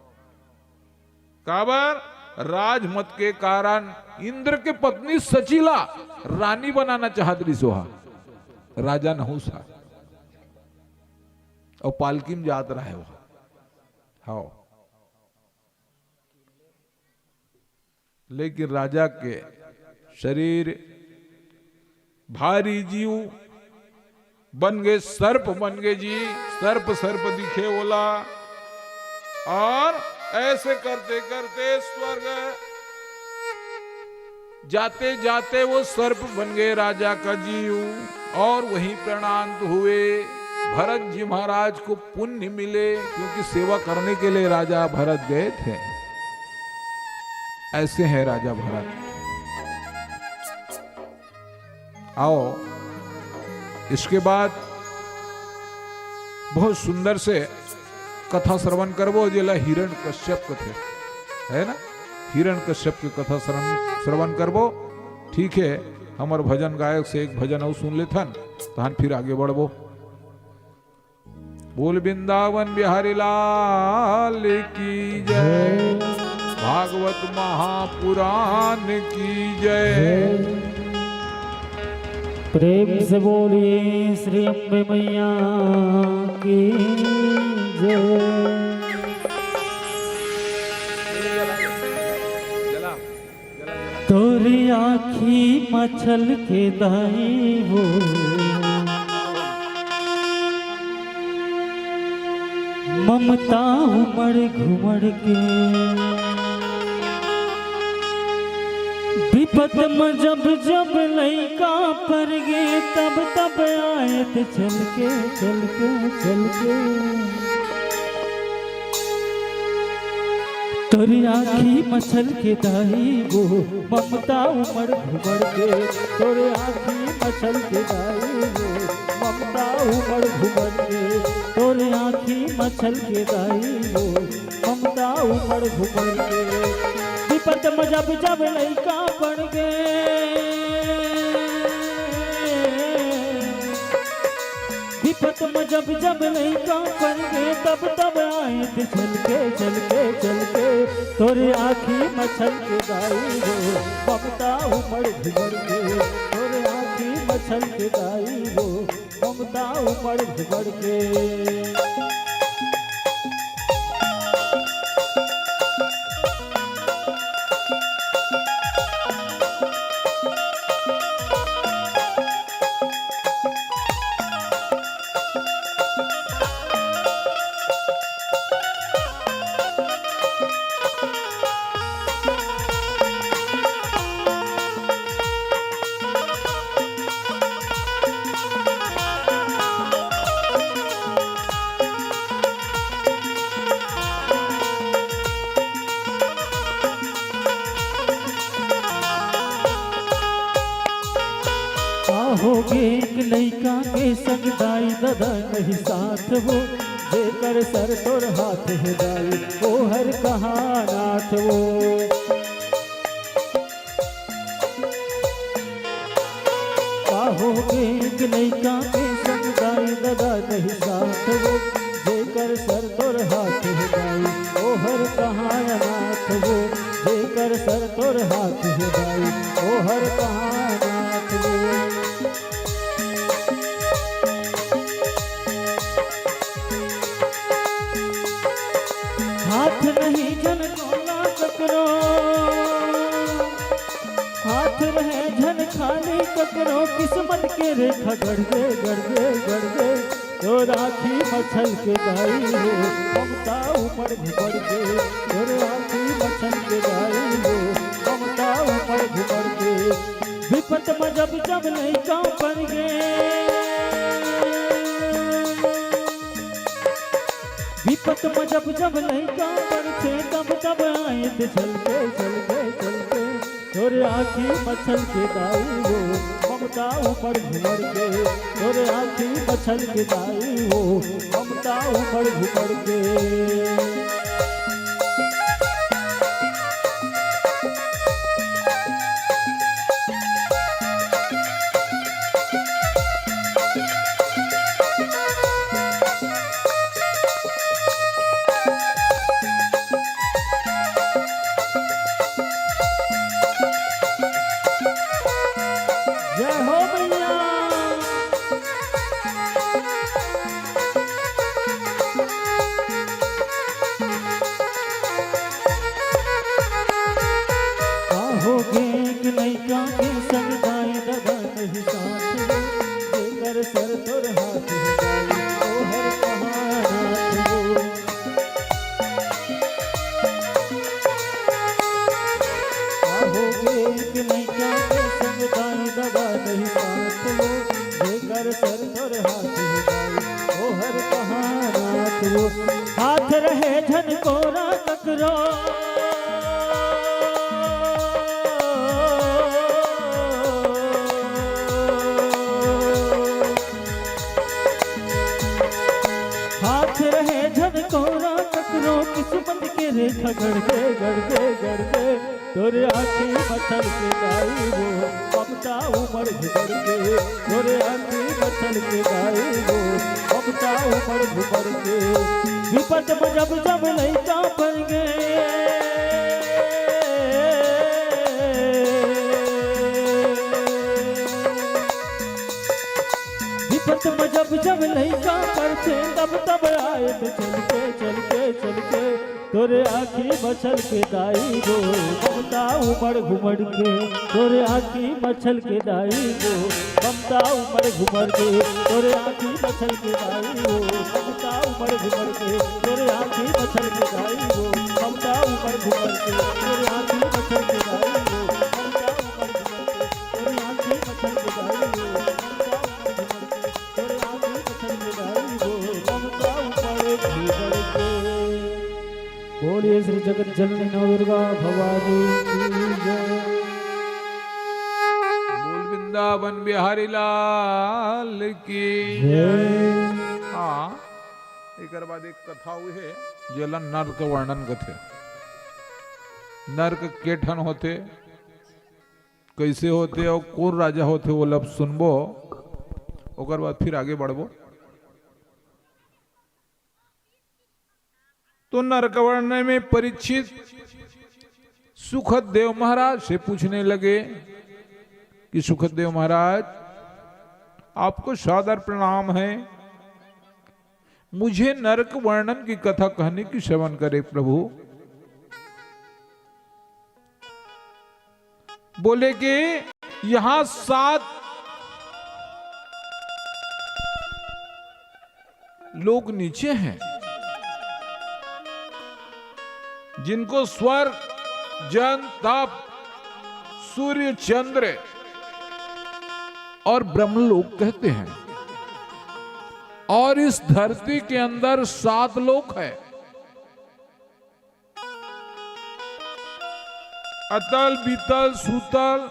काबर? राजमत के कारण इंद्र के पत्नी सची ला रानी बनाना चाहत रहिस ओहा, राजा नहुस हा, अउ पालकी में जात रहे ओहा। हाँ। लेकिन राजा के शरीर भारी जीव बन गे, सर्प बन गे जी, सर्प सर्प दिखे ओला। और ऐसे करते करते स्वर्ग जाते जाते वो सर्प बन गए राजा का जीव, और वहीं प्राणांत हुए। भरत जी महाराज को पुण्य मिले, क्योंकि सेवा करने के लिए राजा भरत गए थे। ऐसे हैं राजा भरत। आओ, इसके बाद बहुत सुंदर से कथा श्रवण करबो, जेला हिरण कश्यप कथे, है ना? हिरण कश्यप के कथा श्रवण, श्रवण करबो। ठीक है, हमर भजन गायक से एक भजन अउ सुन लेथन, तहन फिर आगे बढ़बो। बोल वृंदावन बिहारी लाल की जय, भागवत महापुराण की जय। प्रेम से बोलिए श्री अम्बे मैया की जय। तोरी आँखी मछल के दाई वो, ममता उमड़ घुमड़ के। विपत म जब जब लइका पर गे, तब तब आयत चल के, चल के, चल के। तोरी आँखी मछल के दाई वो, ममता उमड़ घुमड़ के। तोरे आँखी मछल के दाई वो, ममता उमड़ घुमड़ के। तोरे आँखी मछल के दाई वो, ममता उमड़ घुमड़ के। विपत म जब जब लइका पड़ गे, विपत म जब जब लइका पड़ गे, तब तब आयत चल के, चल के, चल के। तोरे आँखी मछल के दाई वो, ममता उमड़ घुमड़ के। तोरे आँखी मछल के दाई वो, ममता उमड़ घुमड़ के। का होगे एक लइका के संग दाई ददा नहीं साथ वो, जेकर सर तोर हाथ हे दाई, ओहर कहाँ नाथ वो। का होगे एक लइका के संग दाई ददा नहीं साथ वो, जेकर सर तोर हाथ हे दाई, ओहर कहाँ अनाथ वो, जेकर सर तोर हाथ हे दाई, ओहर कहाँ अनाथ वो। हाथ नहीं झन टोला ककरो, हाथ रहे झन खाली ककरो, किस्मत के रेखा गढ़ गे, गढ़ गे, गढ़ गे। तोर आँखी मछल के दाई वो, ममता उमड़ घुमड़ के। तोर आँखी मछल के दाई वो, ममता उमड़ घुमड़ के। विपत म जब जब लइका पर गे, विपत म जब जब लइका परथे, तब तब आयत चल के, चल के, चल के। तोरे आँखी मछल के दाई वो, ममता उमड़ घुमड़ के। तोरे आँखी मछल के दाई वो, ममता उमड़ घुमड़ के। जय हो मैया। का होगे एक लइका के संग दाई ददा नहीं साथ वो, जेकर सर तोर हाथ हे दाई, ओहर कहाँ नाथ वो। का होगे एक लइका के संग दाई ददा नहीं साथ वो, जेकर सर तोर हाथ हे दाई, ओहर कहाँ नाथ वो। हाथ रहे झन कोरा ककरो, हाथ रहे झन कोरा ककरो, किस्मत के रेखा गढ़ गे, गढ़ गे, गढ़ गे। तोरे आँखी मछल के दाई वो, ममता उमड़ घुमड़ के। तोरे आँखी मछल के दाई वो, ममता उमड़ घुमड़ के। विपत म जब जब लइका पर गे, तुम जब जब लइका परथे, तब तब आए में चल के, चल के, चल के, तोरे आँखी में छलके दाई वो, ममता उमड़ घुमड़ के, तोरे आँखी में छलके दाई वो, ममता उमड़ घुमड़ के, तोरे आँखी में छलके दाई वो, ममता उमड़ घुमड़ के, तोरे आँखी में छलके दाई वो, ममता उमड़ घुमड़ के, तोरे आँखी में छलके दाई वो, ममता उमड़ घुमड़ के, तोरे आँखी में छलके दाई वो, ममता उमड़ घुमड़ के, तोरे आँखी में छलके दाई वो, ममता उमड़ घुमड़ के। बोलिए श्री जगत जननी नवदुर्गा भवानी की जय। बोल वृंदावन बिहारी लाल की जय। हाँ, एकर बाद एक कथा हुई है, जेला नरक वर्णन कथे। नरक के ठन होथे, कइसे होथे अउ कोन राजा होथे, वो लब सुनबो, ओकर बाद फिर आगे बढ़बो। तो नरक वर्णन में परीक्षित सुखदेव महाराज से पूछने लगे कि सुखदेव महाराज, आपको सादर प्रणाम है, मुझे नरक वर्णन की कथा कहने की श्रवण करे प्रभु। बोले कि यहाँ सात लोग नीचे हैं, जिनको स्वर्ग, जन, तप, सूर्य, चंद्र और ब्रह्मलोक कहते हैं। और इस धरती के अंदर सात लोक है। अतल, बीतल, सूतल,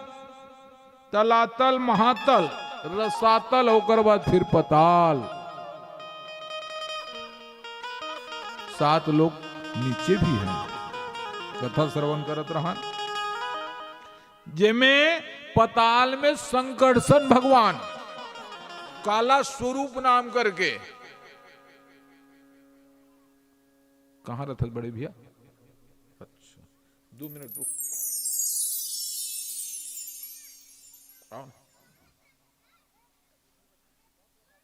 तलातल, महातल, रसातल, ओकर बाद फिर पताल। सात लोक नीचे भी हैं। कथा श्रवण करत रहन, जेमे पताल में संकर्षण भगवान काला स्वरूप नाम करके कहाँ रहत हस बड़े भैया? अच्छा, दो मिनट रुक। आओ ना।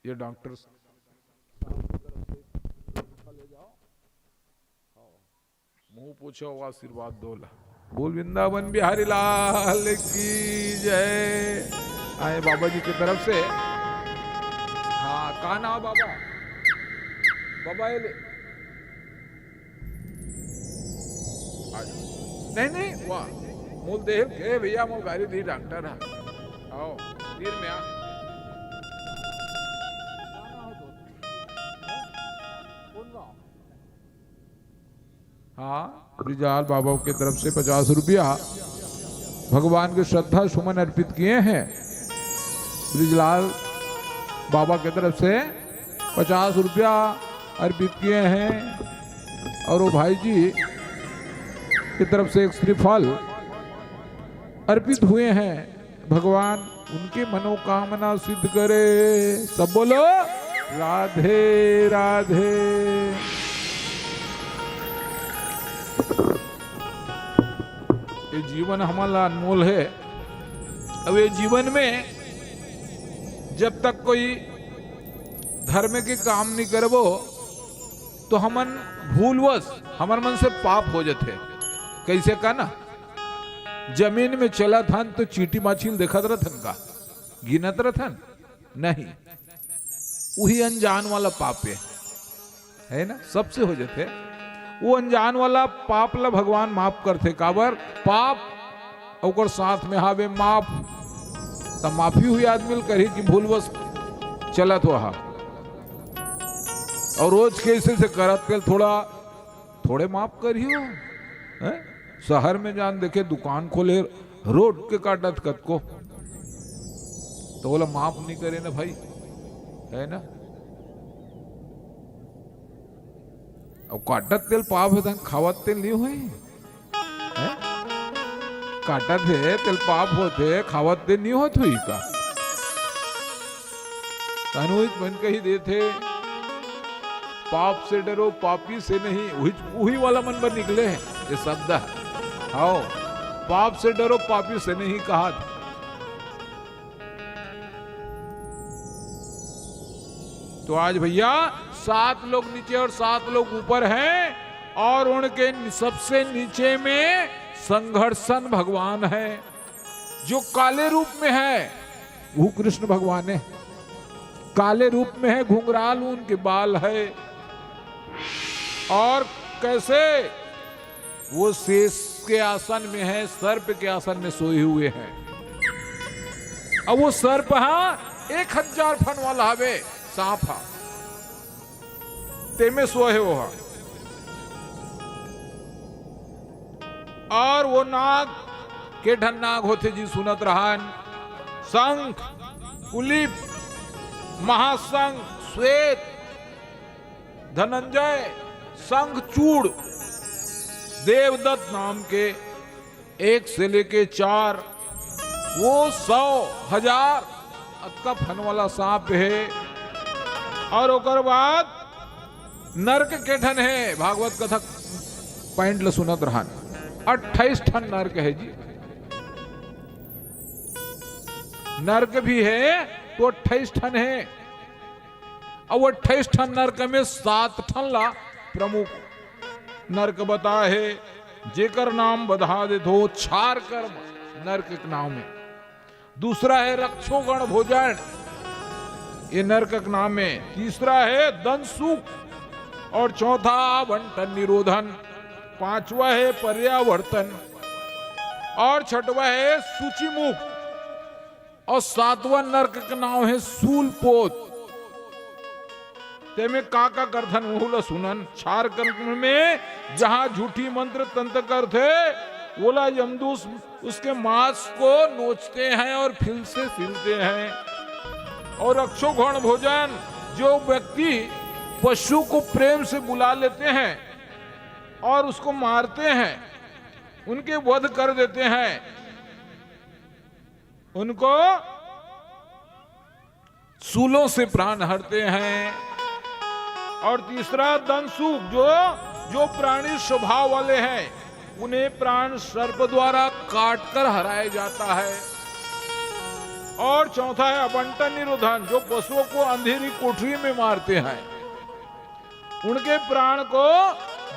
ये डॉक्टर साहब की तरफ से ले जाओ। आओ। मुंह पूछो, आशीर्वाद दो ला। बोल वृंदावन बिहारी लाल की जय। आए बाबा जी की तरफ से। हाँ, का नाम बाबा? बाबा ये ले। आ जाओ। नहीं, नहीं, वाह। मूल देह के भैया, मूल गाड़ी दी डॉक्टर है। आओ, तीर में आ। हाँ, ब्रिजलाल बाबा की तरफ से पचास रुपया भगवान के श्रद्धा सुमन अर्पित किए हैं। ब्रिजलाल बाबा की तरफ से पचास रुपया अर्पित किए हैं और वो भाई जी की तरफ से एक श्रीफल अर्पित हुए हैं। भगवान उनकी मनोकामना सिद्ध करे। सब बोलो, राधे राधे। ये जीवन हमन ला अनमोल है। अब ये जीवन में जब तक कोई धर्म के काम नहीं करबो, तो हमन भूलवश हमर मन से पाप हो जाथे। कैसे का ना, जमीन में चलत हन तो चींटी माछी ल देखत रथन का, गिनत रथन? नहीं, उही अनजान वाला पाप है, है ना, सबसे हो जाथे। वो अनजान वाला पाप ला भगवान माफ करथे। काबर? पाप ओकर साथ में हावे माफ, त माफी हुई आदमी ल करही कि भूलवश चलत हुआ। और रोज कैसे से करत तेल थोड़ा, थोड़े माफ करियो, हैं? शहर में जान देखे दुकान खोले, रोड के काटत कतको, तो बोला माफ नहीं करे ना भाई, है ना? अब काटत तेल पाप है, तन खावत तेल नहीं हुई, हैं? काटत हे तेल पाप होथे, खावत तेल नहीं होत हुई का? तनुज मन कही देथे, पाप से डरो, पापी से नहीं। उही, उही वाला मन बर निकले हे ये शब्द। हाओ, पाप से डरो, पापी से नहीं कहा था। तो आज भैया, सात लोग नीचे और सात लोग ऊपर हैं, और उनके नि-, सबसे नीचे में संघर्षण भगवान है, जो काले रूप में है। वो कृष्ण भगवान है, काले रूप में है, घुंघराल उनके बाल है। और कैसे वो शेष के आसन में है, सर्प के आसन में सोए हुए हैं। अब वो सर्प हा एक हजार फन वाला हवे, सांप हा, तेमे सोए हो हा। और वो नाग के ठन नाग होथे जी, सुनत रहन, शंख, कुलिप, महाशंख, श्वेत, धनंजय, शंखचूड़, देवदत्त नाम के एक से लेके चार, वो सौ, हजार, अतका फन वाला सांप है। और ओकर बाद नरक के ठन है, भागवत कथा point ल सुनत रहन, अट्ठाईस ठन नरक है जी। नरक भी है तो अट्ठाईस ठन है। अउ अट्ठाईस ठन नरक में सात ठन ला प्रमुख नरक बताए हे, जेकर नाम बता देथों, छार कर्म नरक के नाम हे। दूसरा है रक्षोगण भोजन, ये नरक के नाम हे। तीसरा है दंसुक और चौथा आवंटन निरोधन, पांचवा है पर्यावर्तन और छठवा है सूचिमुख। और सातवां नरक के नाम हे सूलपोत। तेमे का का करथन, ओहू ला सुनन। छार कर्म में जहां झूठी मंत्र तंत्र करथे, ओला यमदूत उसके मांस को नोचते हैं और फिर से सिलते हैं। और रक्षोगण भोजन, जो व्यक्ति पशु को प्रेम से बुला लेते हैं और उसको मारते हैं, उनके वध कर देते हैं, उनको सूलों से प्राण हरते हैं। और तीसरा दंसुक, जो जो प्राणी स्वभाव वाले हैं, उन्हें प्राण सर्प द्वारा काटकर हराया जाता है। और चौथा है आवंटन निरोधन, जो पशुओं को अंधेरी कोठरी में मारते हैं, उनके प्राण को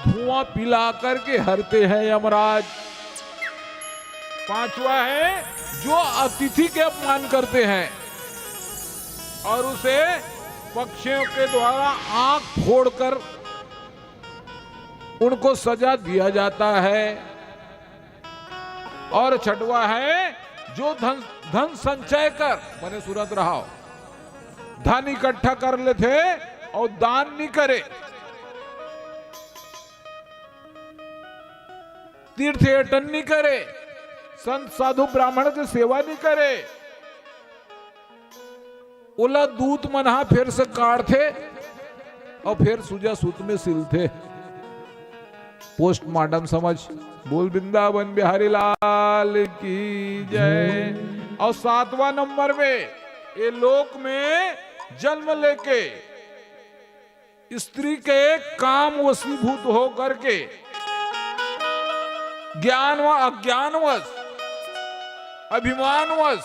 धुआं पिला करके हरते हैं यमराज। पांचवा है जो अतिथि के अपमान करते हैं और उसे पक्षियों के द्वारा आंख फोड़कर उनको सजा दिया जाता है। और छठवा है जो धन, धन संचय कर, बने सुरत रहो, धन इकट्ठा कर लेथे और दान नहीं करे, तीर्थ अटन नहीं करे, संत साधु ब्राह्मण के सेवा नहीं करे, ओला दूत मन हा फेर से काढ़थे और फेर सुजा सूत में सिलथे। पोस्टमार्टम समझ। बोल वृंदावन बिहारी लाल की जय। और सातवां नंबर में ये लोक में जन्म लेके स्त्री के काम वशीभूत हो करके ज्ञान व अज्ञानवश, अभिमानवश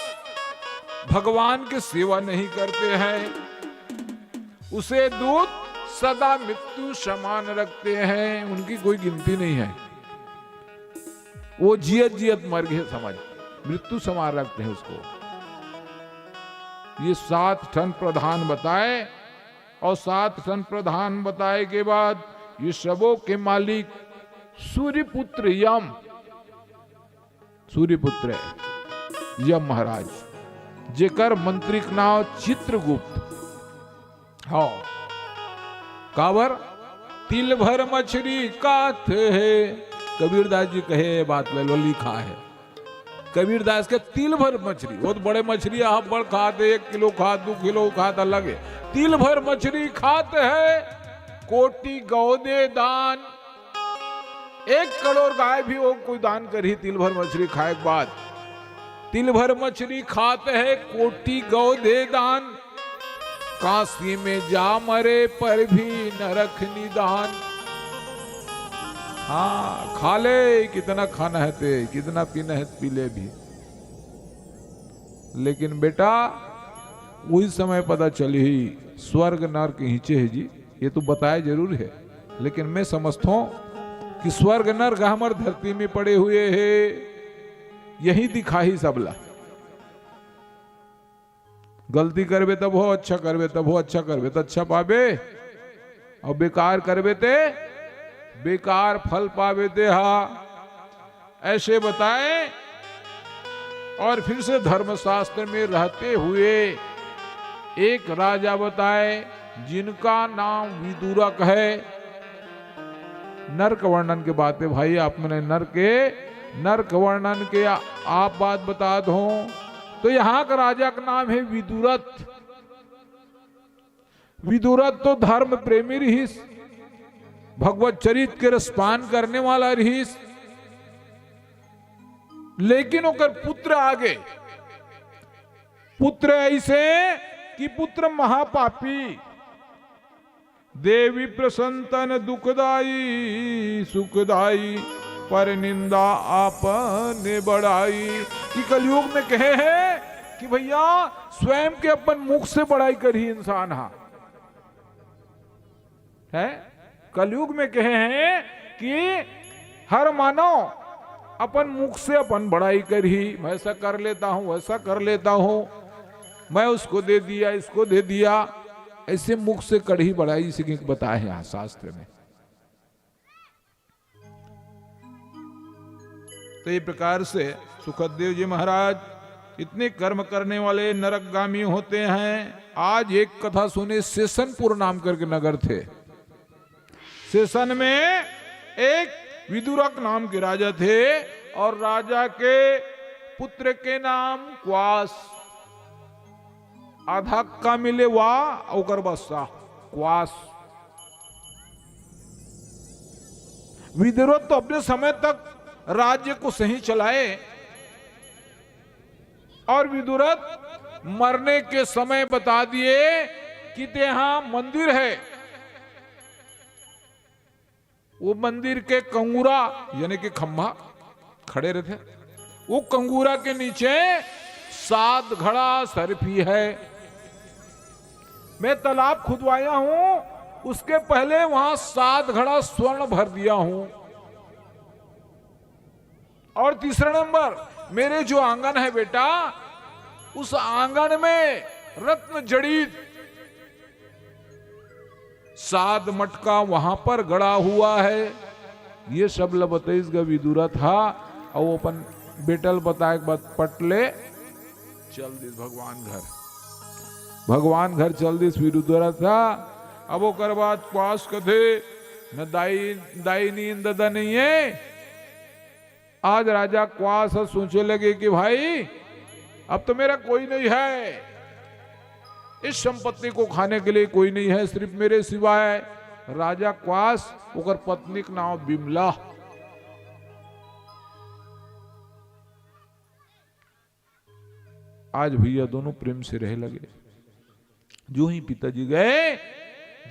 भगवान की सेवा नहीं करते हैं, उसे दूत सदा मृत्यु समान रखते हैं, उनकी कोई गिनती नहीं है। वो जियत जियत मर गए समझ, मृत्यु समान रखते हैं उसको। ये सात ठन प्रधान बताए और सात ठन प्रधान बताए के बाद ये सबों के मालिक सूर्यपुत्र यम, सूर्यपुत्र यम महाराज, जेकर मंत्री के नाम चित्रगुप्त। हाँ, काबर? तिल भर मछरी खात हे। कबीरदास जी कहे ये बात ल, लिखा है कबीरदास के, तिल भर मछरी, वो तो बड़े मछरी आप बड़ खात हे, एक किलो खात, दो किलो खात, अलग है। तिल भर मछरी खात हे, कोटि गौ दे दान। एक करोड़ गाय भी वो कोई दान करही तिल भर मछरी खाए के बाद। तिल भर मछरी खात हे, कोटि गौ दे दान। काशी में जा मरे पर भी नरक निदान। हाँ, खा ले, कितना खाना है ते, कितना पीना है पी ले भी। लेकिन बेटा, उही समय पता चलही, स्वर्ग नरक इहिंचे हे जी, ये तो बताए जरूर हे, लेकिन मैं समझथों कि स्वर्ग नरक हमर धरती में पड़े हुए हे, यही दिखाही सबला। गलती करबे तभो अच्छा करबे, तभो अच्छा करबे त अच्छा पाबे, अउ बेकार करबे ते बेकार फल पाबे ते हा। ऐसे बताए। और फिर से धर्मशास्त्र में रहते हुए एक राजा बताए, जिनका नाम विदुरक है। नरक वर्णन के बात हे भाई, आप मने नरक के, नरक वर्णन के आ-, आप बात बतात हो। तो यहाँ का राजा का नाम हे विदुरथ। विदुरथ तो धर्म प्रेमी रहिस, भगवत चरित के रसपान करने वाला रहिस, लेकिन ओकर पुत्र आगे, पुत्र ऐसे कि पुत्र महापापी, देवी प्रसंतन दुखदाई सुखदाई, पर निंदा आपने बड़ाई। कि कलयुग में कहे हे कि भैया, स्वयं के अपन मुख से बड़ाई करही इंसान हा, है। कलयुग में कहे हे कि हर मानव अपन मुख से अपन बड़ाई करही, मैं ऐसा कर लेता हूँ, वैसा कर लेता हूँ, मैं उसको दे दिया, इसको दे दिया, ऐसे मुख से कड़ही बड़ाई, इसे बताए हे यहाँ शास्त्र में। तो ये प्रकार से सुखदेव जी महाराज इतने कर्म करने वाले नरकगामी होते हैं। आज एक कथा सुने, सेशनपुर नाम करके नगर थे, सेशन में एक विदुरक नाम के राजा थे और राजा के पुत्र के नाम क्वास, आधा का मिले वाह, ओकर बाद साह, क्वास। विदुरथ तो अपने समय तक राज्य को सही चलाए और विदुरथ मरने के समय बता दिए कि तेहा मंदिर है, वो मंदिर के कंगूरा यानी कि खंभा खड़े रहते, वो कंगूरा के नीचे सात घड़ा सर्फी है। मैं तालाब खुदवाया हूं, उसके पहले वहां सात घड़ा स्वर्ण भर दिया हूं। और तीसरा नंबर, मेरे जो आंगन है बेटा, उस आंगन में रत्न जड़ित सात मटका वहां पर गड़ा हुआ है। ये सब ल बतइस ग विदुरथ हा, अउ अपन बेटा ल बताए के बाद पट ले चल दिस भगवान घर। भगवान घर चल दिस विदुरथ हा। अब ओकर बाद क्वास कथे, न दाई, दाई नी, ददा नहीं है। आज राजा क्वास ह सोचे लगे कि भाई, अब तो मेरा कोई नहीं है, इस संपत्ति को खाने के लिए कोई नहीं है सिर्फ मेरे सिवाय। राजा क्वास, ओकर पत्नी के नाम बिमला। आज भैया दोनों प्रेम से रहे लगे। जो ही पिताजी गए,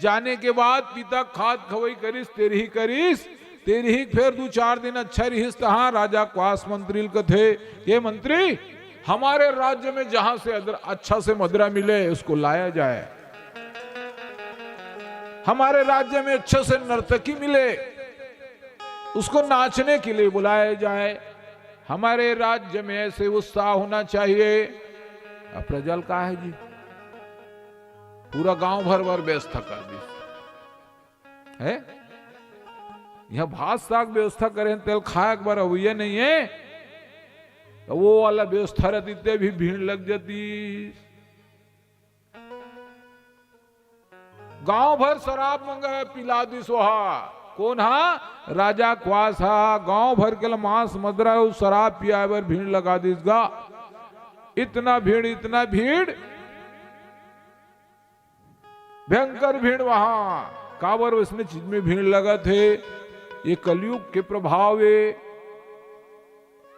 जाने के बाद पिता खाद खवई करिस, तेरही करिस, तेरही फेर दू चार दिन अच्छा रहिस, तहाँ राजा क्वास मंत्री ल कथे, "ये मंत्री, हमारे राज्य में जहां से अदर-, अच्छा से मदरा मिले, उसको लाया जाए। हमारे राज्य में अच्छे से नर्तकी मिले, उसको नाचने के लिए बुलाया जाए। हमारे राज्य में ऐसे उत्साह होना चाहिए।" अब प्रजा ल का है जी, पूरा गांव भर बर व्यवस्था कर दिस है। यहाँ भात साग व्यवस्था करे हैं, तेल खाए के बर अवइया नहीं है, तो वो वाला व्यवस्था रहती, ते भी भीड़ लग जाती। गांव भर शराब मंगा पिला दिस ओहा। कोन हा? राजा क्वास हा। गांव भर के ल मांस मदरा अउ शराब पियाए बर भीड़ लगा दिस गा। इतना भीड़, इतना भीड़, भयंकर भीड़ वहां। काबर वैसने चीज में भीड़ लगत हे? ये कलयुग के प्रभाव ए।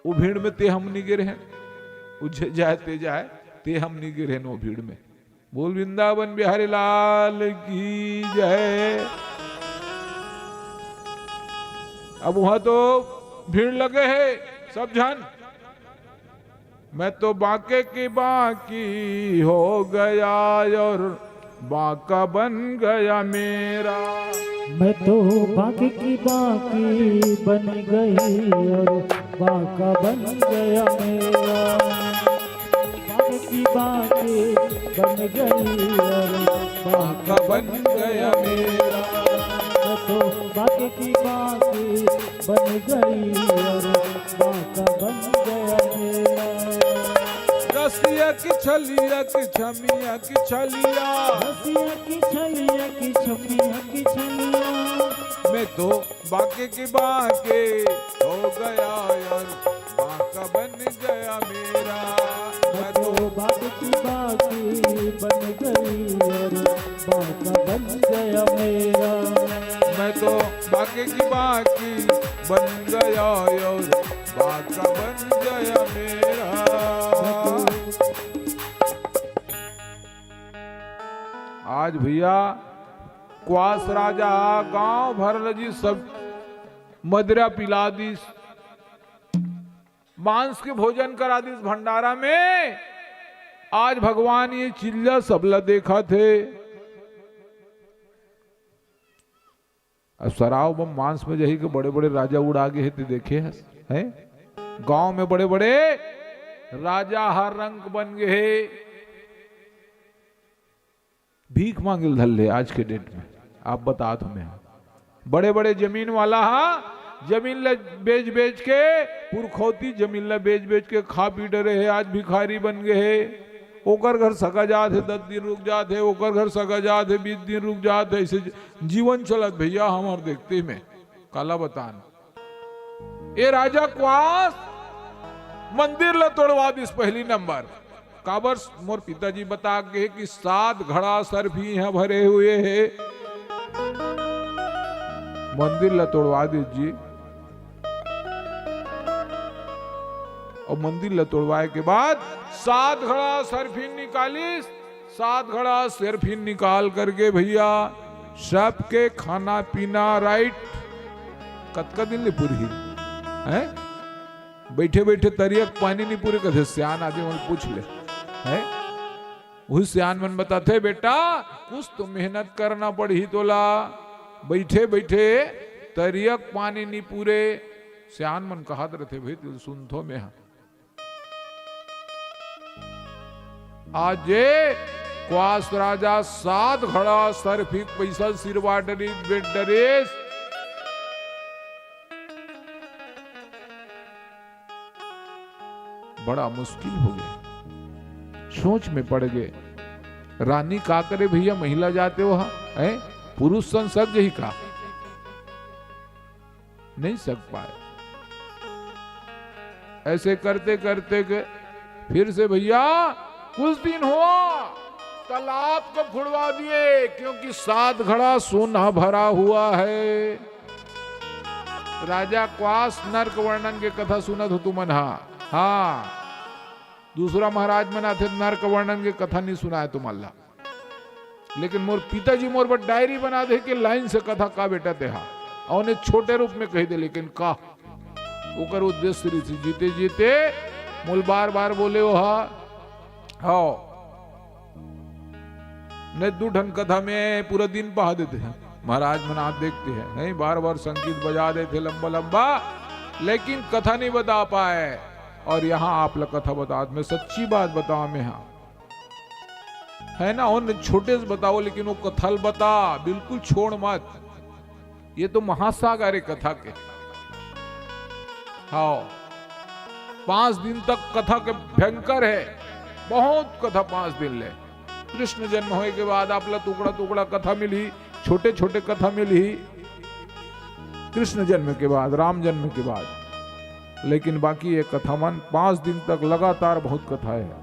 वो भीड़ में ते हम नहीं गिरे हैं, वो जे जाए ते जाए, ते हम नहीं गिरे हैं वो भीड़ में। बोल वृंदावन बिहारी लाल की जय। अब वहां तो भीड़ लगे है सब झन, मैं तो बांके की बांकी हो गया और बांका बन गया मेरा। मैं तो बांके की बांकी बन गई और बांका बन गया मेरा। बांके की बांकी बन गई और बांका बन गया मेरा। मैं तो बांके की बांकी बन गई और बांका बन गया मेरा। रसिया की छलिया की छमिया की छलिया। रसिया की छलिया की छमिया की छलिया। मैं तो बांके की बांके हो गया यार, बांका बन गया मेरा। मैं तो बांके की बांकी बन गई और बांका बन गया मेरा। मैं तो बांके की बांकी बन गया और बांका बन गया मेरा। आज भैया क्वास राजा गांव भर ल जी सब मदिरा पिला दिस, मांस के भोजन करा दिस भंडारा में। आज भगवान ये चिल्ला सबला देखा थे। अब सराव बम मांस में जही के बड़े बड़े राजा उड़ा गे हे, ते देखे हस, हैं? गांव में बड़े बड़े राजा हर रंग बन गए हे। भीख मांगे ल धर ले आज के डेट में, आप बता तुम्हें। बड़े बड़े जमीन वाला हा, जमीन ल बेच बेच के, पुरखौती जमीन ल बेच बेच के खा पी डरे हे, आज भिखारी बन गए हे। ओकर घर सगा जात हे, दस दिन रुक जात हे, ओकर घर सगा जात हे, बीस दिन रुक जात हे। ऐसे ज-, जीवन चलत भैया हमार देखते में। काला बतान, ए राजा क्वास मंदिर ल तोड़वा दिस पहली नंबर। काबर? मोर पिताजी बता गे कि सात घड़ा सर्फ इहां भरे हुए हे। मंदिर ल तोड़वा दिस जी। और मंदिर ल तोड़वाए के बाद सात घड़ा सर्फिन निकालिस। सात घड़ा सर्फिन निकाल करके भैया सबके खाना पीना राइट। कतका दिन ले पुरही हैं? बैठे बैठे तरिया के पानी नहीं पूरे, कथे सियान आदमी मन पूछ ले हैं। वही सियान मन बताथे, बेटा कुछ तो मेहनत करना पड़ही तोला, बैठे बैठे तरिया के पानी नहीं पूरे। सियान मन कहत रथे भाई, तू सुनथो में हा। आज जे क्वास राजा सात घड़ा सर्फिक पैसा सिरवा डरिस, बेट डरिस, बड़ा मुश्किल हो गया, सोच में पड़ गए। रानी का करे भैया, महिला जाते हो हैं, पुरुष संसर्ग ही का नहीं सक पाए। ऐसे करते करते के फिर से भैया कुछ दिन हुआ, तालाब को खुड़वा दिए, क्योंकि सात घड़ा सोना भरा हुआ है। राजा क्वास नरक वर्णन के कथा सुनत हो तुमन हा? हाँ, दूसरा महाराज मन आथे नरक वर्णन के कथा नहीं सुनाए तुमन ला। लेकिन मोर पिताजी मोर बर डायरी बना दे के लाइन से कथा का बेटा तेहा, अउ ने छोटे रूप में कह दे, लेकिन का ओकर उद्देश्य रहिस, जीते जीते मोल बार बार बोले हो हा। हाँ, ने दू ठन कथा में पूरा दिन पहा देते हैं महाराज मन, आप देखते हैं नहीं, बार बार संगीत बजा देते लंबा लंबा, लेकिन कथा नहीं बता पाए। और यहाँ आप ला कथा बता, मैं सच्ची बात बतावा में हाँ है ना, उन छोटे से बताओ, लेकिन वो कथा ल बता, बिल्कुल छोड़ मत। ये तो महासागर है कथा के। हाँ, पांच दिन तक कथा के भयंकर है, बहुत कथा पांच दिन ले। कृष्ण जन्म होए के बाद आप ला टुकड़ा टुकड़ा कथा मिली, छोटे छोटे कथा मिली कृष्ण जन्म के बाद, राम जन्म के बाद, लेकिन बाकी ये कथा मन पांच दिन तक लगातार बहुत कथा है।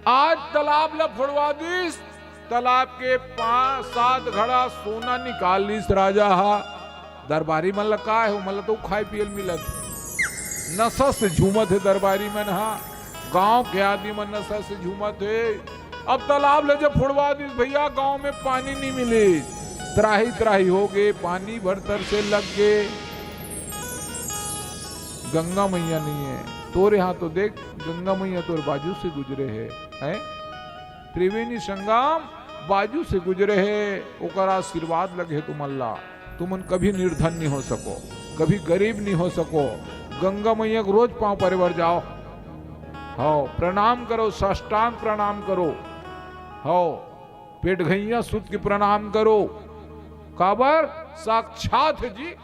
आज तालाब ला फोड़वा दिस, तालाब के पांच सात घड़ा सोना निकाल लिस राजा हा। दरबारी मन ला का है, ओमन ला तो खाए पिए ल मिलत, नशा से झूमत है दरबारी मन हा, गांव के आदमी मन नशा से झूमत है। अब तालाब ला जब फोड़वा दिस भैया, गांव में पानी नहीं मिले, त्राही त्राही हो गए, पानी भर तरसे लग गए। गंगा मैया नहीं है तोरे यहाँ, तो देख गंगा मैया तोर बाजू से गुजरे है, हैं? त्रिवेणी संगम बाजू से गुजरे हे, ओकर आशीर्वाद लगे हे तुमन ला। तुमन कभी निर्धन नहीं हो सको, कभी गरीब नहीं हो सको। गंगा मैया के रोज पांव परे बर जाओ। हव, प्रणाम करो, साष्टांग प्रणाम करो। हव, पेट घैया सुत के प्रणाम करो। काबर? साक्षात हे जी,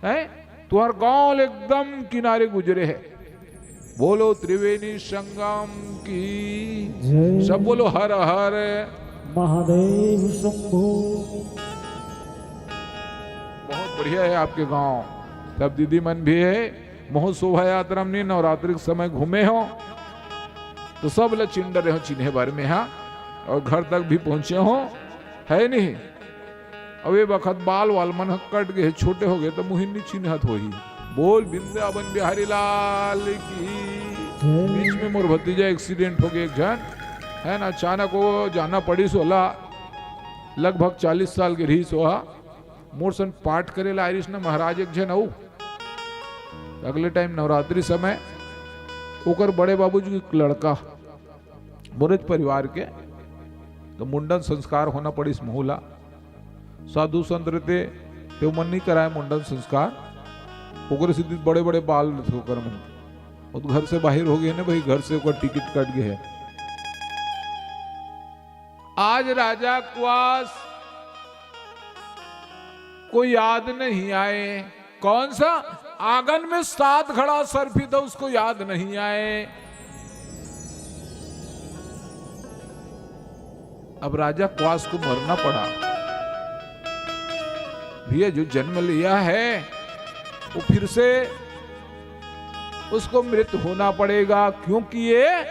हैं? तुहर गांव ले एकदम किनारे गुजरे हे। बोलो त्रिवेणी संगम की जय। सब बोलो हर हर। महादेव शंभो। बहुत बढ़िया हे आपके गांव, सब दीदी मन भी हे। महू शोभा यात्रा में नवरात्रि के समय घूमे हो तो सब ल चिंडरे हो चिन्हे बर में, हाँ, और घर तक भी पहुंचे हो, है नहीं? अब ए बखत बाल वाल मन ह कट गए, छोटे हो गए, तो मुहिन नहीं चिन्हत होही। बोल वृंदावन बिहारी लाल की। जय। बीच में मोर भतीजा एक्सीडेंट हो गए एक झन, है ना, अचानक वो जाना पड़िस ओला। लगभग चालीस साल के रहिस ओहा। मोर सन पाठ करे ला आइरिस ना महाराज एक झन अउ। अगले टाइम नवरात्रि समय ओकर बड़े बाबूजी के लड़का, मोरेच परिवार के, तो मुंडन संस्कार होना पड़िस महू ला। साधु संत रहते, ते मन नहीं कराए मुंडन संस्कार। ओकरे सेती बड़े-बड़े बाल रहते ओकर मन। वो तो घर से बाहर हो गए ना भाई, घर से ओकर टिकट कट गए है। आज राजा क्वास को याद नहीं आए। कौन सा? आंगन में सात घड़ा सर्पित था, उसको याद नहीं आए। अब राजा क्वास को मरना पड़ा। भैया, जो जन्म लिया है, वो फिर से उसको मृत होना पड़ेगा, क्योंकि ये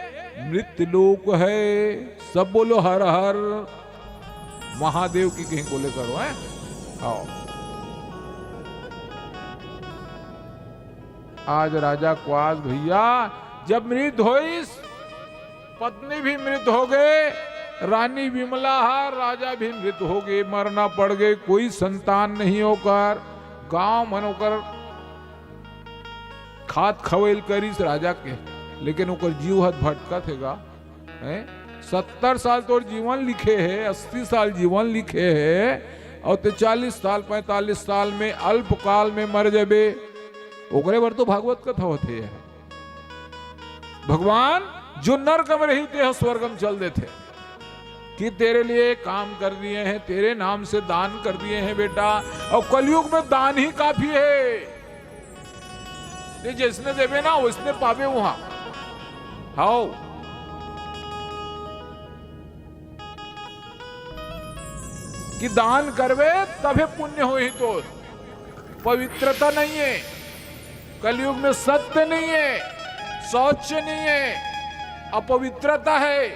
मृत लोक है। सब बोलो हर हर महादेव की कहीं बोले करो, हैं? आओ। आज राजा क्वास भैया जब मृत होइस, पत्नी भी मृत हो गए, रानी विमला हा, राजा भी मृत हो गए, मरना पड़ गए, कोई संतान नहीं होकर गांव मन ओकर खात खवैल करिस राजा के, लेकिन ओकर जीव हत भटकत हे गा। हैं? सत्तर साल तोर जीवन लिखे हे, अस्सी साल जीवन लिखे हे, और ते चालीस साल, पैंतालीस साल में अल्पकाल में मर जबे, ओकरे बर तो भागवत कथा होथे। भगवान जो नरक में रही, ते ह स्वर्ग में चल देथे कि तेरे लिए काम कर दिए हैं, तेरे नाम से दान कर दिए हैं बेटा। और कलयुग में दान ही काफी है। ते जैसने देबे ना, वैसने पाबे वहां। हाओ। कि दान करबे तभे पुण्य होही तोर। पवित्रता नहीं है, कलयुग में सत्य नहीं है, शौच नहीं है, अपवित्रता है।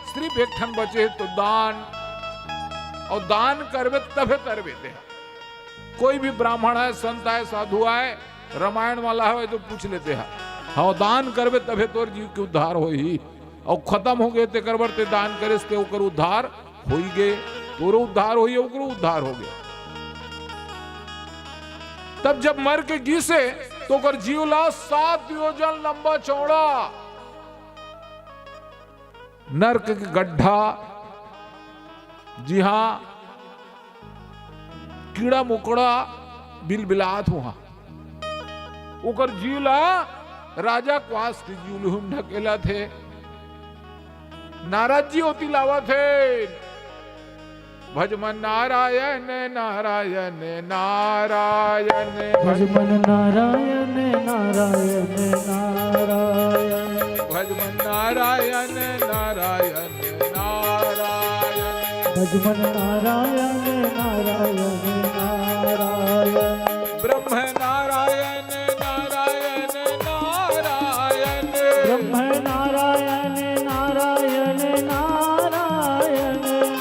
सिर्फ एक ठन बचे है तो दान, और दान करबे तभे तरबे ते। कोई भी ब्राह्मण है, संत है, साधु है, रामायण वाला है, तो पूछ लेते हैं। हाँ, दान करबे तभे तोर जीव के उद्धार होही। और खत्म हो गए, तेकर बर ते दान करेस, ते ओकर उद्धार होई गे, तोरो उद्धार होई, ओकरो उद्धार हो गया। तब जब मर के गिसे, तो ओकर जीव ला सात योजन लंबा चौड़ा नरक के गड्ढा, जिहां कीड़ा मकोड़ा बिलबिलात हुआ, ओकर जीव ला राजा क्वास के जीव लुहुम ढकेलत हे। नारद जी ओती लावत हे, भज मन नारायण, नारायण, नारायण। भज मन नारायण, नारायण, नारायण। भज मन नारायण, नारायण, नारायण। भज मन नारायण, नारायण, नारायण। ब्रह्म नारायण, नारायण, नारायण। ब्रह्म नारायण, नारायण, नारायण।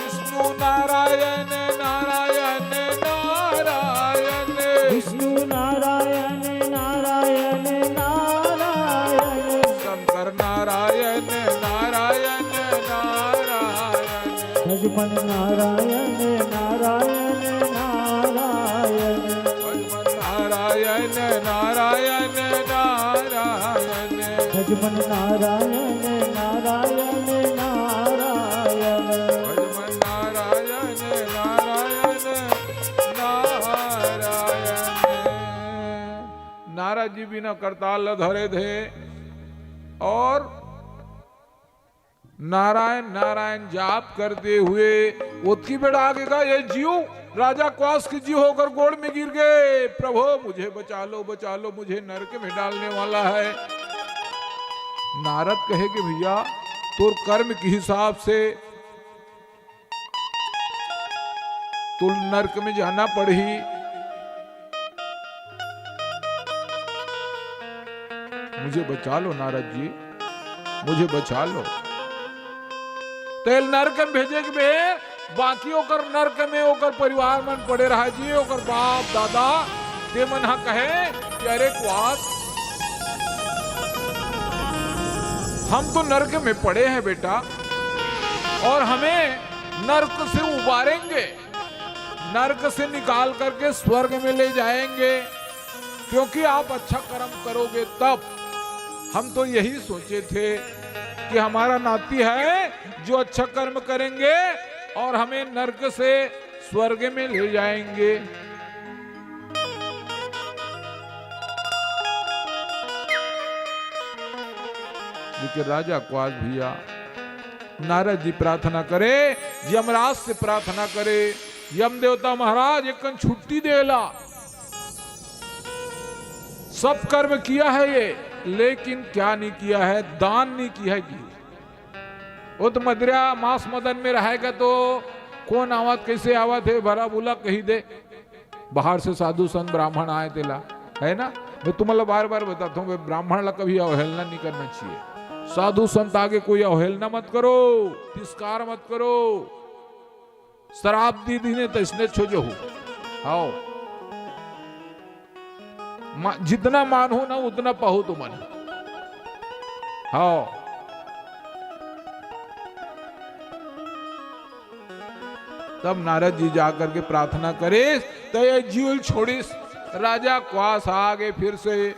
विष्णु नारायण, नारायण, नारायण। विष्णु नारायण, नारायण, नारायण। शंकर नारायण, नारायण, नारायण। भज मन नारायण, नारायण, नारायण। भज मन नारायण, नारायण, नारायण। भज मन नारायण, नारायण, नारायण। जी बिना करताल ल धरे थे और नारायण नारायण जाप करते हुए ओतकी बेड़ा आगे का ये जीव, राजा क्वास के जीव ओकर गोड़ में गिर गए, "प्रभु मुझे बचा लो, बचा लो, मुझे नरक में डालने वाला है।" नारद कहे कि भैया, तोर कर्म के हिसाब से तो नरक में जाना पड़ही। मुझे बचा लो नारद जी, मुझे बचा लो। तेल नरक में भेजे के बे, बाकी ओकर नरक में ओकर परिवार मन पड़े रहा जी, ओकर बाप दादा, ते मन हा कहे कि अरे क्वास, हम तो नरक में पड़े हैं बेटा, और हमें नरक से उबारेंगे, नरक से निकाल करके स्वर्ग में ले जाएंगे, क्योंकि आप अच्छा कर्म करोगे तब। हम तो यही सोचे थे कि हमारा नाती है जो अच्छा कर्म करेंगे और हमें नरक से स्वर्ग में ले जाएंगे। लेकिन राजा क्वास भैया, नारद जी प्रार्थना करे, यमराज से प्रार्थना करे, "यम देवता महाराज, एक कन छुट्टी देला, सब कर्म किया है ये, लेकिन क्या नहीं किया है, दान नहीं किया है।" कि वो तो मदिरा मांस मदन में रहेगा तो कौन आवत, कैसे आवत है, भला बुला कही दे। बाहर से साधु संत ब्राह्मण आए तेला, है ना? मैं तुम्हारा बार बार बताता हूँ, ब्राह्मण ला कभी अवहेलना नहीं करना चाहिए। साधु संत आगे कोई अवहेलना मत करो, तिरस्कार मत करो। श्राप दी दीने तो इसने छो जो हो। हाओ। मा-, जितना मानो ना उतना पाहो तुमन। हाओ। तब नारद जी जा करके प्रार्थना करिस, तो ये जीव छोड़िस। राजा क्वास आ गए फिर से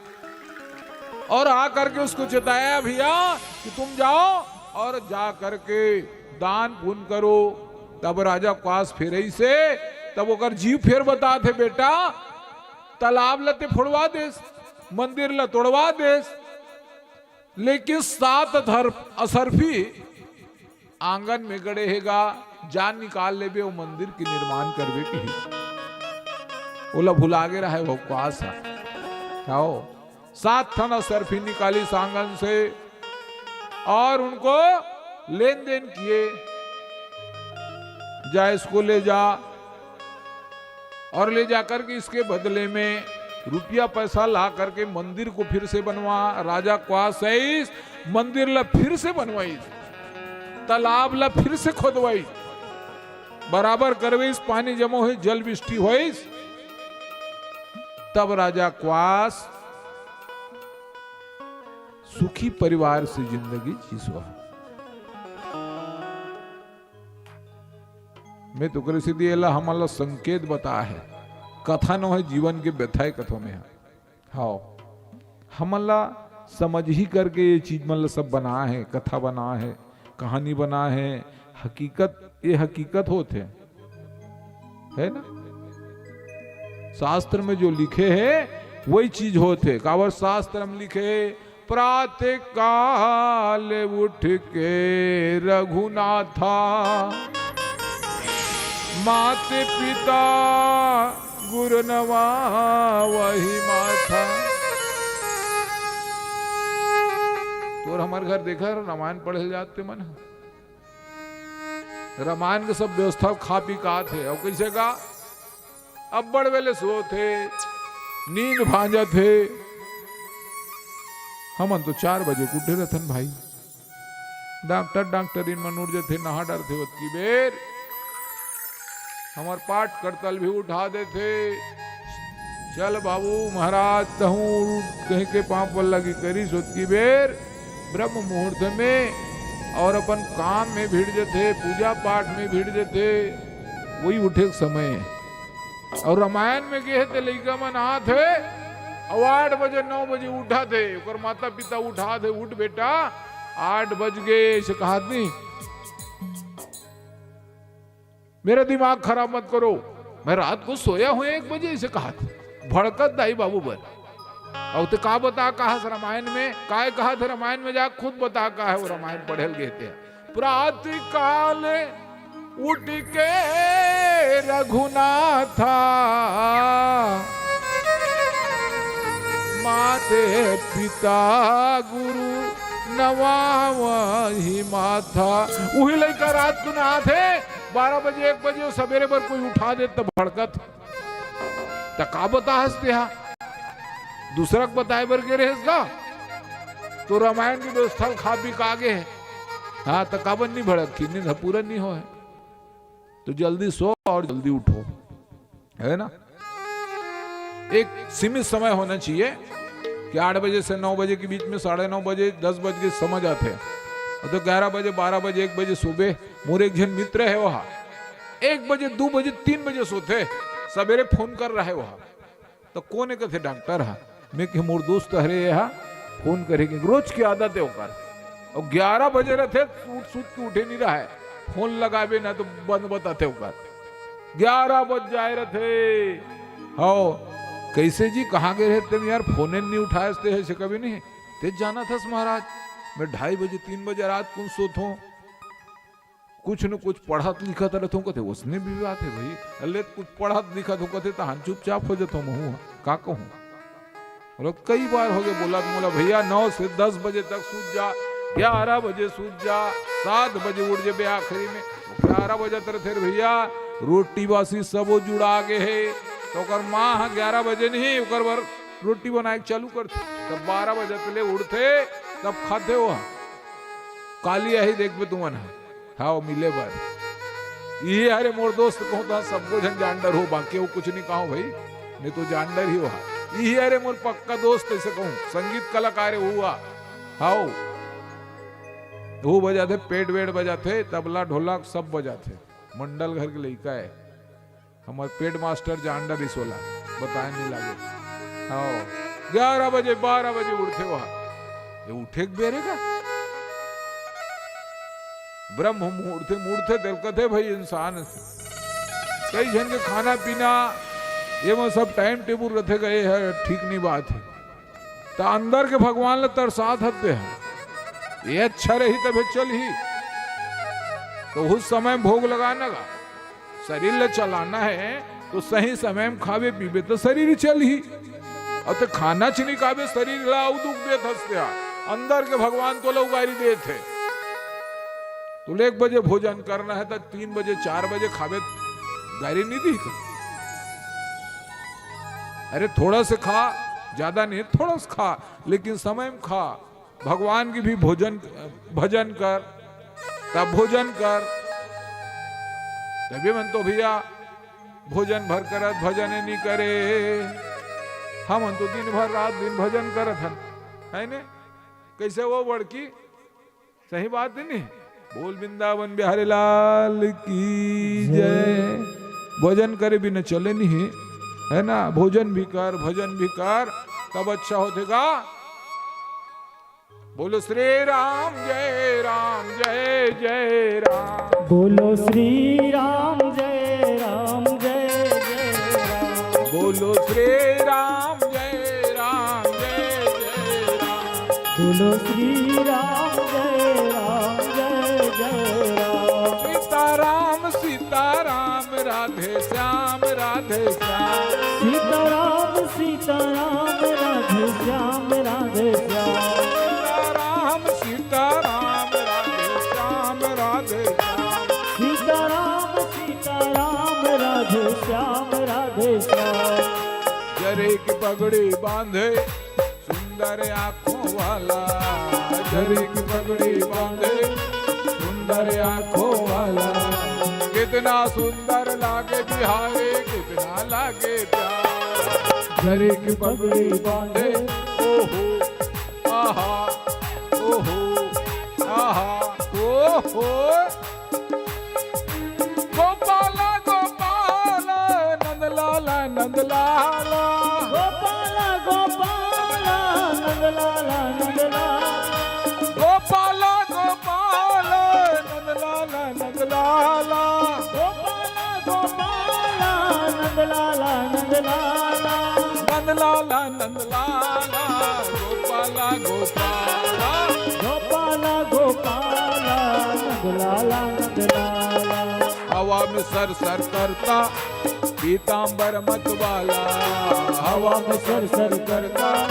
और आ करके उसको चेताया, "भैया, कि तुम जाओ और जा करके दान पुण्य करो।" तब राजा क्वास फिर से, तब ओकर जीव फिर बताथे, "बेटा, तालाब ल ते फोड़वा देस, मंदिर ल तोड़वा देस, लेकिन सात अथर-, असरफी आंगन में गड़े हे गा, जा निकाल लेबे, वो मंदिर के निर्माण करबे," कहिस। ओला भुला गे रहे वो क्वास ह। आओ, सात ठन असरफी निकालिस आंगन से और उनको लेन देन किए, "जा इसको ले जा।" और ले जाकर के इसके बदले में रुपया पैसा ला करके मंदिर को फिर से बनवा। राजा क्वास आइस, मंदिर ला फिर से बनवाइस, तालाब ला फिर से खोदवाइस, बराबर करवाइस, पानी जमा होइस, जल वृष्टि होइस। तब राजा क्वास सुखी परिवार से जिंदगी जीस। मैं तो ओकरे सेती एला हमन ला संकेत बता हे, कथा नो हे, जीवन के व्यथा हे कथो में हे। हाव, हमन ला समझही करके ये चीज मन ला सब बना हे, कथा बना हे, कहानी बना हे, हकीकत, ये हकीकत होत हे, है ना? शास्त्र में जो लिखे हे, वही चीज होत हे। काबर शास्त्र में लिखे हे, "प्रातः काल उठ के रघुनाथा, मात पिता गुरु नवावहि माथा।" तोर हमर घर देखा, रामायण पढ़े जाते मन ह। रामायण के सब व्यवस्था खा पी के आथे, अउ कइसे का? अब्बड़ वेले सोथे, नींद भांजत हे। हमन तो चार बजे के उठे रथन भाई। डॉक्टर, डॉक्टरिन मन उठ जथे, नहा डरथे ओतकी बेर। हमर पाठ करतल भी उठा देथे। "चल बाबू महाराज, तहूँ उठ," कहि के पाँव पल्ला की करिस ओतकी बेर ब्रह्म मुहूर्त में, और अपन काम में भिड़ जथे, पूजा पाठ में भिड़ जथे, वही उठे के समय हे। और रामायण में गे हे ते लइका मन आत हे, और आठ बजे, नौ बजे उठाथे, ओकर माता पिता उठाथे, "उठ बेटा, आठ बज गे," अइसे कहत नहीं। "मेरा दिमाग खराब मत करो, मैं रात को सोया हूँ एक बजे," अइसे कहत। भड़कत दाई बाबू बर। अउ ते का बता का हस रामायण में, काय कहा थे रामायण में, जा खुद बता का हे वो रामायण पढ़े ल गे ते। प्रातः काल उठ के रघुनाथा, माते पिता गुरु नवावहि माथा। उही लइका रात को नहाथे, बारह बजे, एक बजे, वो सबेरे बर कोई उठा दे त भड़कत। त का बता हस तेहा? दूसरा के बताए बर गे रहेस का? तो रामायण के व्यवस्था ल खा पी के आगे हे। हाँ, त काबर नहीं भड़क की, नींद पूरा नहीं होय। तो जल्दी सो और जल्दी उठो, है ना? एक सीमित समय होना चाहिए कि आठ बजे से नौ बजे के बीच में, साढ़े नौ बजे, दस बज के समझ आथे। अउ तो ग्यारह बजे, बारह बजे, एक बजे सुबह, मोर एक झन मित्र हे, वहा एक बजे, दो बजे, तीन बजे सोथे, सबेरे फोन कर रहा हे वहा। तो कोन हे कथे डॉक्टर हा? मैं कहे मोर दोस्त हरे, ये हा फोन करे के रोज की आदत हे ओकर। अउ ग्यारह बजे रथे, सूत सूत के उठे नहीं रहा हे, फोन लगाबे ना तो बंद बताथे ओकर। ग्यारह बज जाए रथे। हव, कैसे जी, कहाँ गए रहे तुम यार, फोन नहीं उठाए ते हे से कभी नहीं। ते जाना थस महाराज, मैं ढाई बजे, तीन बजे रात कुन सोत हूँ, कुछ न कुछ पढ़त लिखत रहत हूँ कथे, उसने भी बात हे भाई, अल्ले कुछ पढ़त लिखत हूँ कथे, तहान चुपचाप हो जात हूँ, महूँ का कहूँ। बोलो, कई बार हो गए बोला, बोला, "भैया, नौ से दस बजे तक सूत जा, ग्यारह बजे सूत जा, सात बजे उठ जेबे आखिरी में।" ग्यारह बजे तर फिर भैया रोटी बासी सबो जुड़ा गे हे, तो ओकर माँ ह ग्यारह बजे नहीं, ओकर बर रोटी बनाए के चालू करथे, तब बारह बजे तले उठथे, तब खाथे वो। काली आही देखबे तुमन ह। हाँ, वो मिले बर। इही हरे मोर दोस्त कहूँ तो सबको झन जान डर हो, बाकी वो कुछ नहीं कहो भाई, नहीं तो जान डर ही हो। इही हरे मोर पक्का दोस्त, ऐसे कहूँ, संगीत कलाकार हे हुआ। हाँ, वो बजाथे, पेट वेट बजाथे, तबला ढोलक सब बजाथे। मंडल घर के लइका हे। हमर पेड मास्टर जान डरिस ओला, बताए नहीं लागे। हाँ, ग्यारह बजे, बारह बजे उठथे वह। ये उठे के बेरे का? ब्रह्म मुहूर्ते मुहूर्ते तेल कथे भाई इंसान। कई झन के खाना पीना, ये वो सब टाइम टेबल रथे गए है, ठीक नहीं बात है। त अंदर के भगवान ल तरसात हते हैं, ये अच्छा रही तभे चलही। तो उस समय भोग लगाना गा, शरीर ल चलाना है, तो सही समय में खाबे पीबे तो शरीर चलही। अउ ते खाना च नहीं खाबे, शरीर ला अउ दुख देत हस ते हा। अंदर के भगवान तोला उगारी देत हे। तोला एक बजे भोजन करना है तो तीन बजे, चार बजे खाबे, गारी नहीं दी। अरे थोड़ा से खा, ज्यादा नहीं, थोड़ा से खा, लेकिन समय में खा। भगवान की भी भोजन, भजन कर, तब भोजन कर। तभी मन तो भैया भोजन भर करत, भजन नहीं करे। हमन तो दिन भर रात दिन भजन करत हन, है ने? कैसे वो बड़की? सही बात है नहीं? बोल वृंदावन बिहारी लाल की जय। भोजन करे बिना चले नहीं, है ना? भोजन भी कर, भजन भी कर, तब अच्छा होथे गा। बोलो श्री राम जय राम जय जय राम। बोलो श्री राम जय राम जय जय राम। बोलो श्री राम जय राम जय जय राम। बोलो श्री राम जय राम जय जय राम। सीताराम सीताराम राधे श्याम राधे श्याम। सीताराम सीताराम राधे श्याम राधे श्याम। सीताराम सीताराम राधे श्याम राधे श्याम। सीताराम सीताराम राधे श्याम राधे श्याम। जरी की पगड़ी बांधे सुंदर आंखों वाला, जरी की पगड़ी बांधे सुंदर आंखों वाला। कितना सुंदर लागे बिहारी, कितना लागे प्यारा। जरी की पगड़ी बांधे, ओहो, आहा, ओहो, आहा, ओहो। गोपाला गोपाला नंदलाला नंदलाला। गोपाला गोपाला नंदलाला नंदलाला। गोपाला गोपाला नंदलाला नंदलाला। गोपाला गोपाला नंदलाला नंदलाला। नंदलाला नंद लाला, गोपाला, गोपाला। गोपाला, गोपाला, नंद लाला, नंद लाला। हवा में सर सर करता पीतांबर मत वाला। हवा में सर सर करता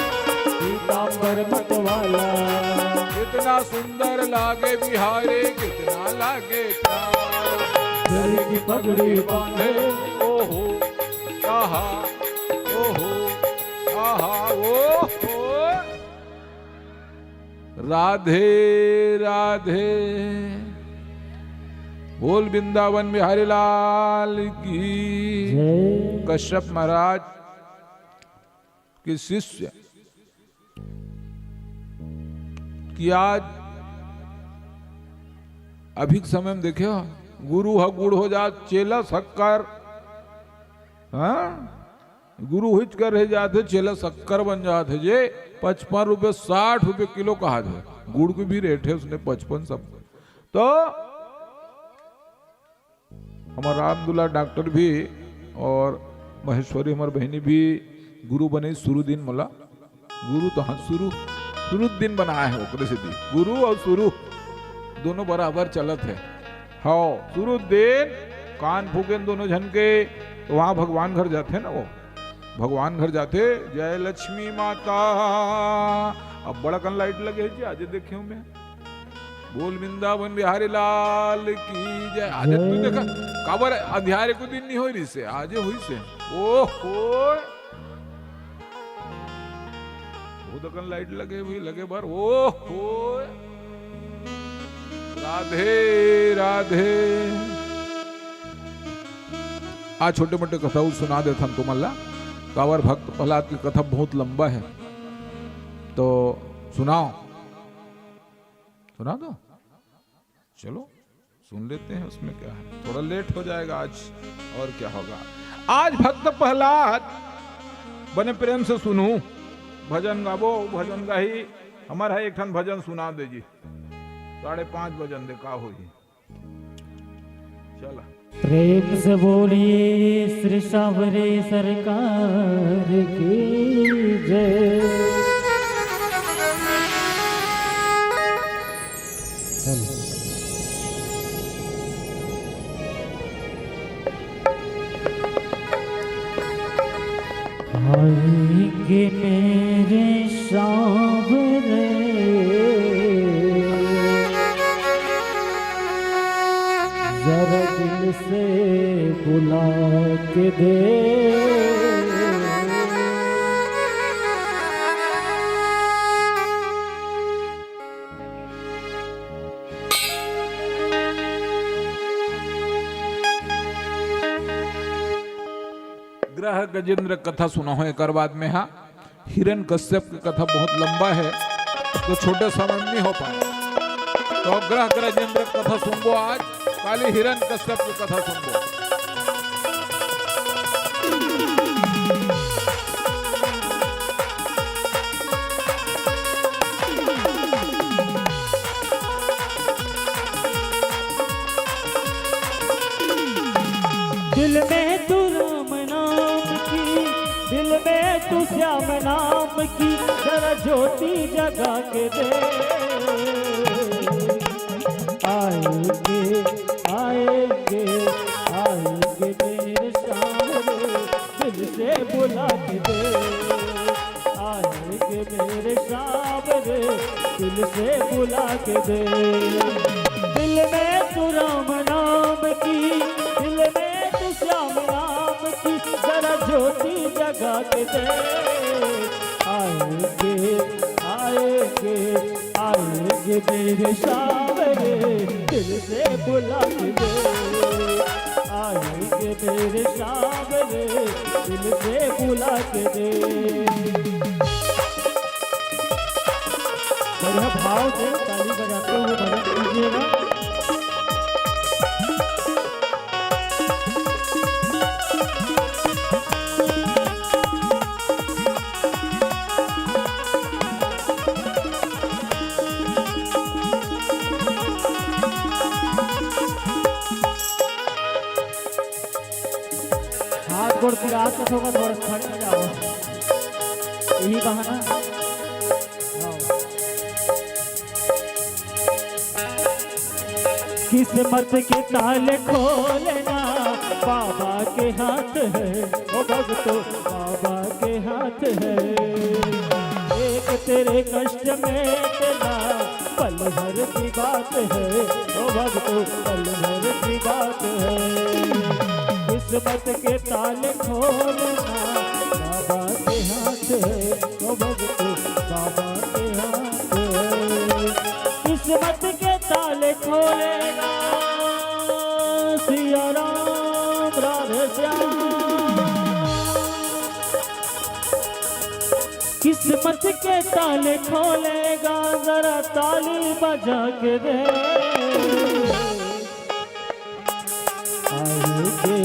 पीतांबर मत वाला। कितना सुंदर लागे बिहारी, कितना लागे प्यारा। गले की पगड़ी बांधे, ओहो, आहा, ओहो, आहा, ओहो। राधे राधे। बोल वृंदावन बिहारी लाल की। जय। कश्यप महाराज के शिष्य कि आज अभी के समय में देखे हो, गुरु ह गुड़ हो जात, चेला शक्कर। हाँ, गुरु हिच कर रह जात हे, चेला शक्कर बन जात हे जे पचपन रुपये, साठ रुपये किलो कहा जाए, गुड़ के भी रेट है उसने पचपन सब। तो हमर रामदुलार डॉक्टर भी और महेश्वरी हमर बहिनी भी गुरु बने शुरू दिन मोला। गुरु तो हाँ, शुरू, शुरू दिन बनाए हे ओकरे से भी। गुरु और शुरू दोनों बराबर चलत हे। हाँ, शुरू दिन कान फूकेन दोनों झन के, तो वहाँ भगवान घर जाथे ना वो। भगवान घर जाथे, "जय लक्ष्मी माता।" अब बड़ा कन लाइट लगे हे जी, आज देखे हूँ मैं। बोल वृंदावन बिहारी लाल की जय। आज तू जय। देखा, काबर अंधियारे को दिन नहीं होई रिसे, आज होई से। ओहो। बहुत अकन लाइट लगे हुई, लगे बार। ओहो। राधे, राधे। आज छोटे मोटे कथा सुना देथन तुमन ला। काबर भक्त प्रहलाद की कथा बहुत लंबा है, तो सुनाओ, सुना दो। चलो, सुन लेते हैं, उसमें क्या है, थोड़ा लेट हो जाएगा आज, और क्या होगा। आज भक्त प्रहलाद, बने प्रेम से सुनू, भजन गाबो, भजन गाही, हमर है एक ठन भजन सुना दे जी, साढ़े पाँच बजन दे, का होही। चला। प्रेम से बोलिए श्री सांवरे सरकार की जय। आएंगे मेरे सांवरे, जरा दिल से बुला के दे। ग्रह गजेंद्र कथा सुना हो, एकर बाद में हा हिरण कश्यप की कथा बहुत लंबा है, तो छोटे समय में नहीं हो पाए, तो ग्रह गजेंद्र कथा सुनबो आज, काली हिरण कश्यप की कथा सुनबो। दिल में तू राम नाम की, दिल में तू श्याम नाम की, जरा ज्योति जगा के दे। आएंगे, आएंगे, आएंगे मेरे सांवरे, दिल से बुला के दे। आएंगे मेरे सांवरे, दिल से बुला के दे। दिल में तू राम नाम की, दिल में तू श्याम नाम की, जरा ज्योति जगा के दे। आएंगे, आएंगे, आएंगे मेरे सांवरे, दिल से बुला के दे। आएंगे मेरे सांवरे, दिल से बुला के दे। बढ़िया भाव से ताली बजाते हुए भजन कीजिएगा। हाथ गोड़ पिरात होगा, थोड़ा खड़े हो जाओ। यही बहाना। किस्मत के ताले खोलना बाबा के हाथ है, ओ भक्तो, बाबा के हाथ है। एक तेरे कष्ट मेटना पल भर की बात है, ओ भक्तो, पल भर की बात है। किस्मत के ताले खोलना बाबा के हाथ है, ओ भक्तो, बाबा के हाथ है। किस्मत के ताले खोलेगा सिया राम, राधे श्याम। किस्मत के ताले खोलेगा, जरा ताली बजा के दे। आएंगे,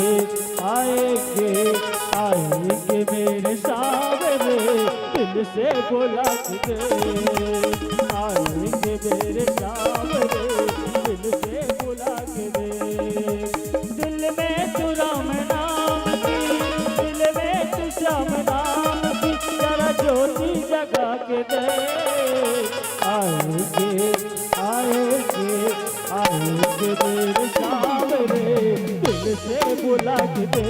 आएंगे, आएंगे मेरे सांवरे, दिल से बुला के दे। आएंगे मेरे सांवरे, दिल से बुला के दे। दिल में तू राम नाम की, दिल में तू श्याम नाम की, जरा ज्योति जगा के दे। आएंगे, आएंगे, आएंगे मेरे सांवरे, दिल से बुला के दे।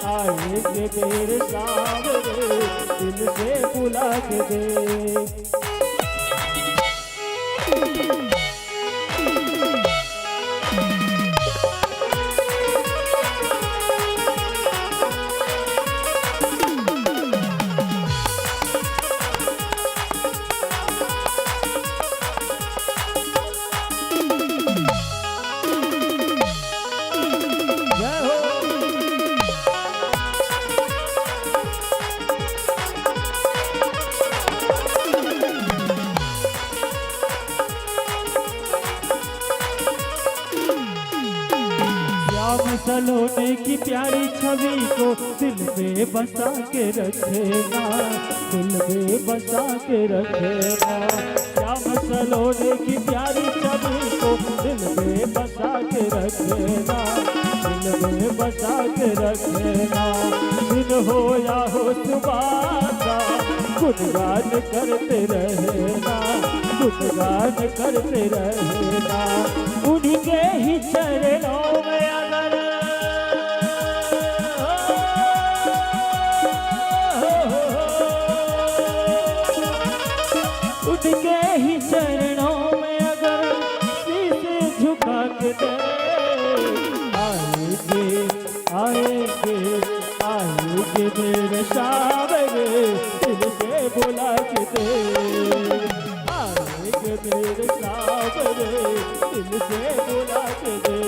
आएंगे मेरे सांवरे, दिल से बुला के दे। जय हो। श्याम सलोने की प्यारी छवि को दिल में बसा के रखना, दिल में बसा के रखना। श्याम सलोने की प्यारी छवि को दिल में बसा के रखना, दिल में बसा के रखना। दिन हो या हो सुबह का गुणगान करते रहना, गुणगान करते रहना। उनके ही चरणों में अगर उनके ही चरणों में अगर शीश झुका के दे। आएंगे, आएंगे, आएंगे मेरे सांवरे, दिल से बुला के दे। आएंगे मेरे सांवरे, दिल से बुला के दे।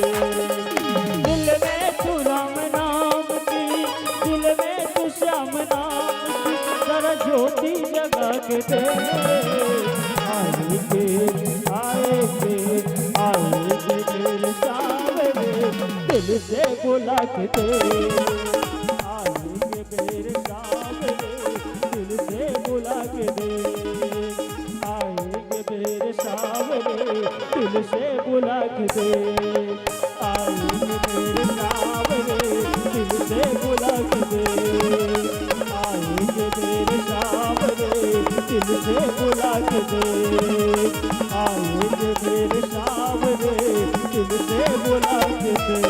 दिल में तू राम नाम की, दिल में तू श्याम नाम की, जरा ज्योति जगा के दे। आएंगे, आएंगे, आएंगे मेरे सांवरे, दिल से बुला के दे। आएंगे मेरे सांवरे, दिल से बुला के दे। आएंगे मेरे सांवरे, दिल से बुला के दे। आएंगे मेरे सांवरे, दिल से बुला के दे। आएंगे मेरे सांवरे, दिल से बुला के दे। आएंगे मेरे सांवरे, दिल से बुला के दे।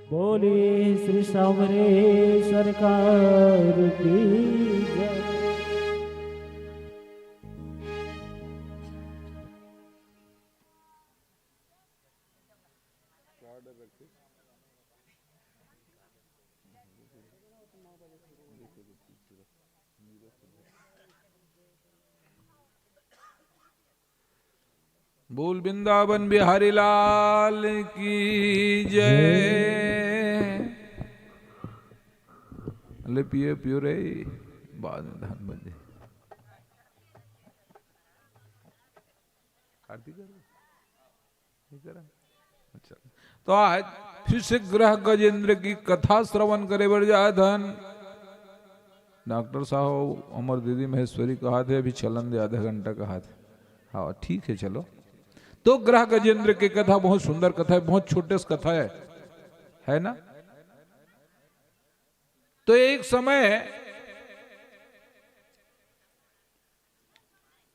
बोलिए श्री सांवरे सरकार की जय। बोल वृंदावन बिहारी लाल की जय। ले पियो, पियो रे, बाद में धान बन जाए। आरती करो। नहीं करा? अच्छा। तो आज फिर से ग्रह गजेंद्र की कथा श्रवण करे बर जात हन। डॉक्टर साहब, हमर दीदी महेश्वरी कहाथे, अभी चलन दे, आधा घंटा कहाथे। हाँ, ठीक है, चलो। तो ग्रह गजेंद्र की कथा बहुत सुंदर कथा है, बहुत छोटे से कथा है, है ना? तो एक समय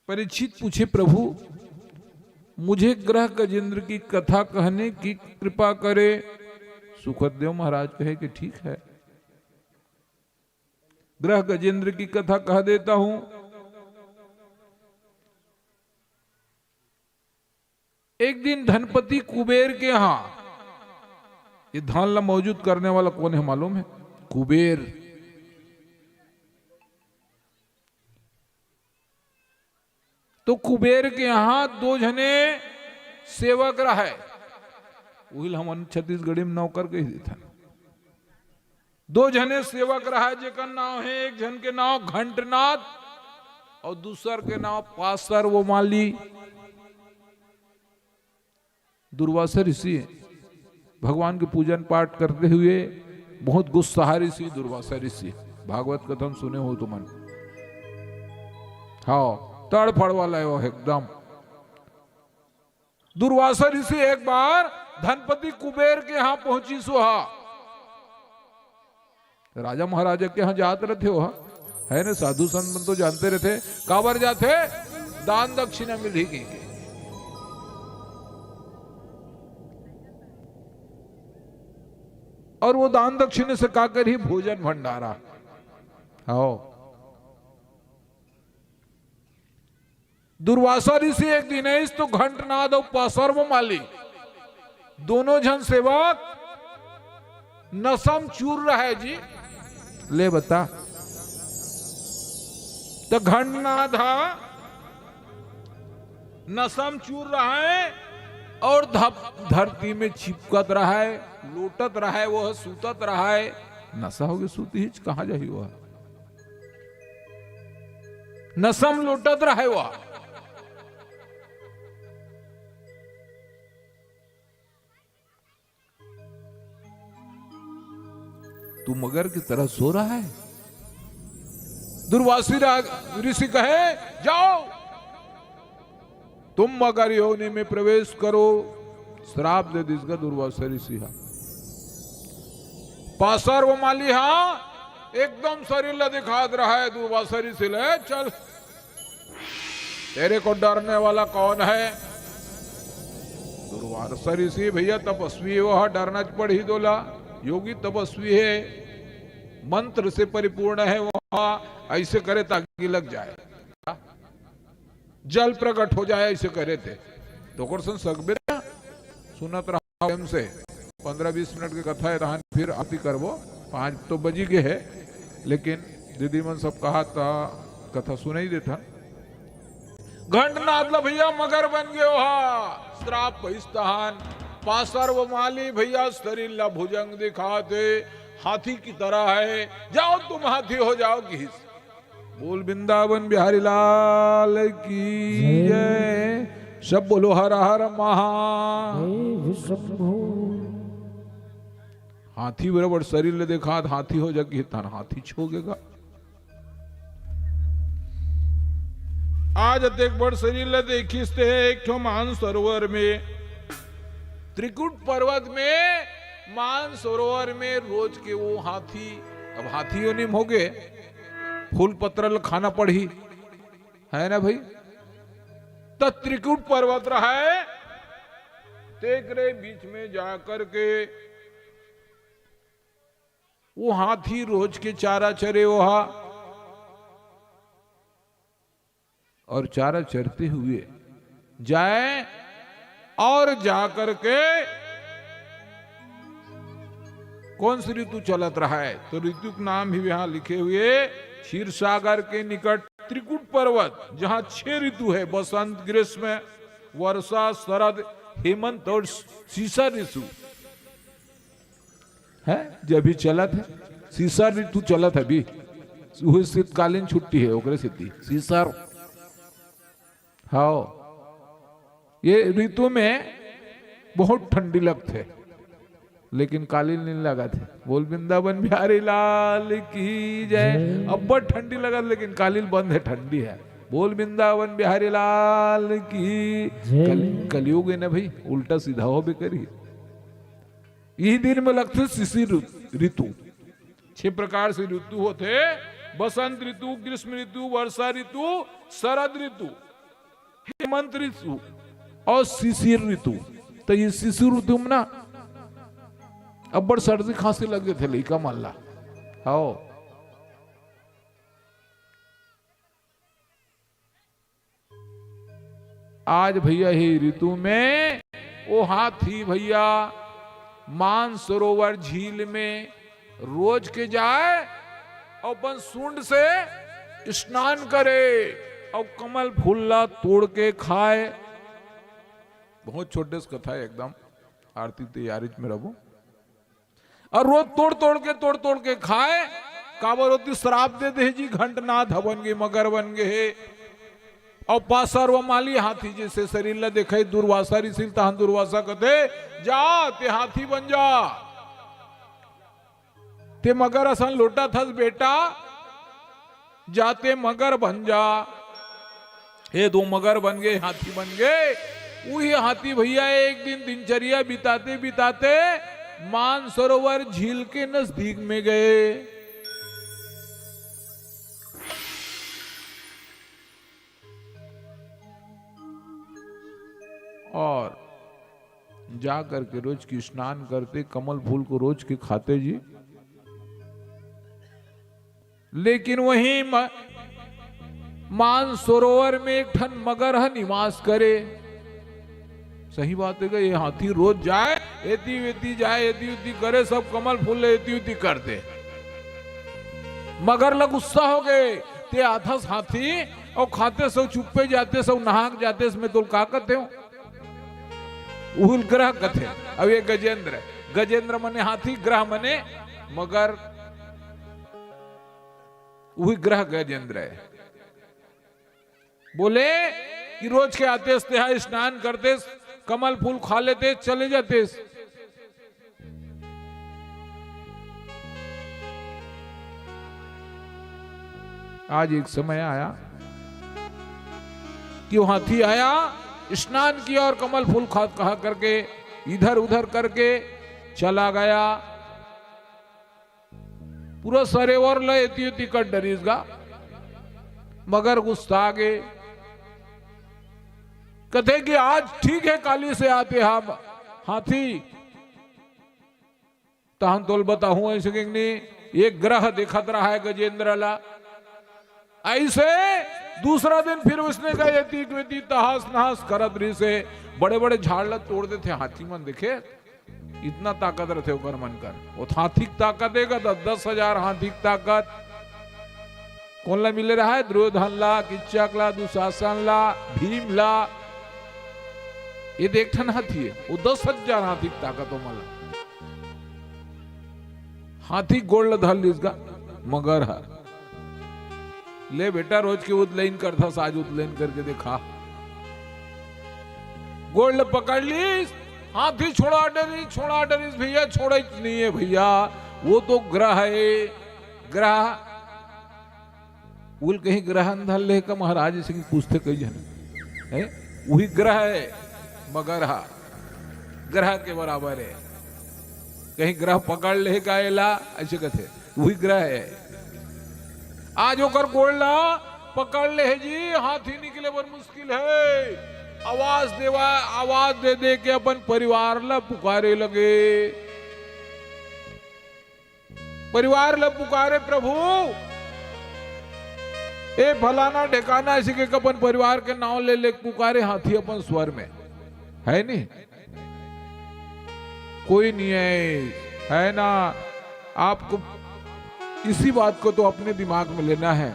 परीक्षित पूछे, प्रभु, मुझे ग्रह गजेंद्र की कथा कहने की कृपा करे। सुखदेव महाराज कहे कि ठीक है, ग्रह गजेंद्र की कथा कह देता हूं। एक दिन धनपति कुबेर के यहां, ये धन ला मौजूद करने वाला कौन है मालूम है? कुबेर। तो कुबेर के यहां दो झने सेवक रहय, उही ल हमन छत्तीसगढ़ी में नौकर कहि देथन। दो झने सेवक रहय, जेकर नांव हे, एक झन के नांव घंटनाथ अउ दूसर के नांव पासर वो माली। दुर्वासा ऋषि भगवान के पूजन पाठ करते हुए बहुत गुस्साहा ऋषि, दुर्वासा ऋषि, भागवत कथन सुने हो तुमन। हाँ, तड़फड़ वाला है वो एकदम। दुर्वासा ऋषि एक बार धनपति कुबेर के यहां पहुंचिस हा। राजा महाराजा के यहां जात रहिथे वो, है ना, साधु संत मन तो जानते रहिथे, काबर जाथे, दान दक्षिणा मिलही कहिके। अउ वो दान दक्षिणा से का करही? भोजन भंडारा। हाँ। दुर्वासा ऋषि एक दिन आइस तो घंटनाद अउ पासर वो माली दोनों झन सेवक नसम चूर रहय जी। ले बता, तो घंटनाद हा नसम चूर रहय अउ धप-, धरती में चिपकत रहय, लोटत रहय, वो सुतत रहय। नसा होगे, सुत ही कहाँ जाही वो? नसम लोटत रहय वो। तू मगर की तरह सो रहा है। दुर्वासी रा-, ऋषि कहे, जाओ, तुम मगर योनि में प्रवेश करो। श्राप दे दिस गा दुर्वासा ऋषि हा। पासर वो माली हा, एकदम शरीर ला दिखात रहय दुर्वासा ऋषि ले, चल, तेरे को डरने वाला कौन है? दुर्वासा ऋषि भैया तपस्वी हे, वो डरना पड़ही तोला। योगी तपस्वी हे, मंत्र से परिपूर्ण हे, वो अइसे करे त आगी लग जाय, जल प्रकट हो जाय, अइसे करे ते। तो ओकर संग सकबे ना, सुनत रहा। प्रेम से पंद्रह बीस मिनट के कथा हे, तहान फिर आरती करबो। पाँच तो बजी गे हे, लेकिन दीदी मन सब कहा त कथा सुनई देथन। घंटनाद ला भैया मगर बन गे हा, श्राप पइस तहान। पासर वो माली भैया शरीर ला भुजंग दिखात हे, हाथी की तरह है, जाओ तुम हाथी हो जाओ किहिस। बोल वृंदावन बिहारी लाल की जय। जय। सब बोलो हर हर महादेव शंभो। हाथी बराबर शरीर ले देखा, हाथी हो जाके थान हाथी छो गेगा। आज अतेक बड़ शरीर ले देखिस ते एक ठो मानसरोवर में, त्रिकुट पर्वत में, मानसरोवर में रोज के वो हाथी, अब हाथी योनि में होगे, फूल पत्र ल खाना पड़ही, है ना भाई? त त्रिकुट पर्वत रहय, तेकरे बीच में जा करके वो हाथी रोज के चारा चरे वो हा, अउ चारा चरते हुए जाय अउ जा करके कौन सी ऋतु चलत रहय, तो ऋतु के नाम भी यहाँ लिखे हुए, क्षीर सागर के निकट त्रिकुट पर्वत, जहाँ छह ऋतु है, बसंत, ग्रीष्म, वर्षा, शरद, हेमंत अउ सीसर ऋतु। है, जे अभी चलत हे, सीसर ऋतु चलत हे अभी, उही शीतकालीन छुट्टी हे, ओकरे सेती सीसर। हाँ, ये ऋतु में बहुत ठंडी लगथे, लेकिन काली ल नइ लगत हे। बोल वृंदावन बिहारी लाल की जय। जय। अब्बड़ ठंडी लगत, लेकिन काली ल बंद हे, ठंडी हे। बोल वृंदावन बिहारी लाल की जय। कल-, कलयुग हे ना भाई, उल्टा सीधा होबे करही। इही दिन में लगथे शिशिर ऋतु, छह प्रकार से ऋतु होथे। बसंत ऋतु, ग्रीष्म ऋतु, वर्षा ऋतु, शरद ऋतु, हेमंत ऋतु अउ शिशिर ऋतु। त ये शिशिर ऋतु में ना अब्बड़ सर्दी खांसी लग जथे लइका मन ला। हव। आज भइया, ये ऋतु में ओ हाथी भइया मानसरोवर झील में रोज के जाय अउ अपन सूंड से स्नान करे अउ कमल फूल ला तोड़ के खाय। बहुत छोटे से कथा हे, एकदम आरती तैयारी में रहबो। अउ रोज तोड़ तोड़ के, तोड़ तोड़ के खाय। काबर ओती श्राप दे दे जी, घंटनाथ ह बन गे, मगर बन गे हे। अउ पासर व माली हाथी जइसे शरीर ला देखे दुर्वासा ऋषि ल, तहां दुर्वासा कथे, "जा, ते हाथी बन जा, ते मगर असन लोटत हस बेटा, जा ते मगर बन जा।" ए दो मगर बन गे, हाथी बन गे। उही हाथी भइया एक दिन दिनचर्या बिताते बिताते मानसरोवर झील के नजदीक में गए और जा करके रोज की स्नान करते, कमल फूल को रोज के खाते जी। लेकिन वहीं म-, मानसरोवर में एक ठन मगर ह निवास करे। सही बात हे, ये हाथी रोज जाय, एती वेती जाय, एती वेती करे, सब कमल फूल एती वेती कर दे। मगर ल गुस्सा हो गे, ते आथस हाथी अउ खाते सव चुप्पे जाते सव नहाक जाते, इसमें तोल का कथे हो? उहिल ग्रह कथे। अब ये गजेंद्र, गजेंद्र मने हाथी, ग्रह मने मगर, उही ग्रह गजेंद्र हे। बोले कि रोज के आतेस तेहा, स्नान करतेस, कमल फूल खा लेतेस, चले जातेस। आज एक समय आया कि वो हाथी आया, स्नान किया और कमल फूल खा, कहा करके इधर उधर करके चला गया। पूरा सरोवर ल एती ओती कर डरिस गा, मगर गुस्सा गे। कथे कि आज ठीक हे, काली से आते हम हाथी। तहन तोल बताहूं अइसे कि नहीं, एक ग्रह देखत रहा हे गजेंद्र ला। अइसे दूसरा दिन फिर उसने कहा, एती वेती तहास नहास करत रहिस हे, बड़े बड़े झाड़ ला तोड़ देथे हाथी मन, देखे? इतना ताकत रथे ओकर मन कर। वो हाथी के ताकत हे का, दस दस हजार हाथी के ताकत। कोन ला मिले रहा हे? दुर्योधन ला, किच्चक ला, दुशासन ला, भीम ला। ये देख ठन हाथी हे, वो दस हजार हाथी के ताकत ओमन ला। हाथी गोड़ ला धर लिस गा, मगर ह ले बेटा, रोज के उतलइन करथस, आज उतलइन करके देखा। गोड़ ल पकड़ लीस, हाथी छोड़ा डरिस, छोड़ा डरिस भइया, छोड़े नहीं हे भइया, वो तो ग्रह हे, ग्रह। उल कहीं ग्रह ल धर ले का महाराज सिंह पूछथे कई झन, हे? उही ग्रह हे, मगर हा ग्रह के बराबर हे। कहीं ग्रह पकड़ ले का एला, अइसे कथे। उही ग्रह हे। आज ओकर गोड़ ला पकड़ ले हे जी, हाथी निकले बर मुश्किल हे। आवाज देवा, आवाज दे दे के अपन परिवार ला पुकारे लगे। परिवार ला पुकारे, "प्रभु, ए फलाना ढेकाना," अइसे के अपन परिवार के नांव ले ले पुकारे हाथी अपन स्वर में, हे नहीं? कोई नहीं हे, हे ना? आपको इसी बात को तो अपने दिमाग में लेना हे।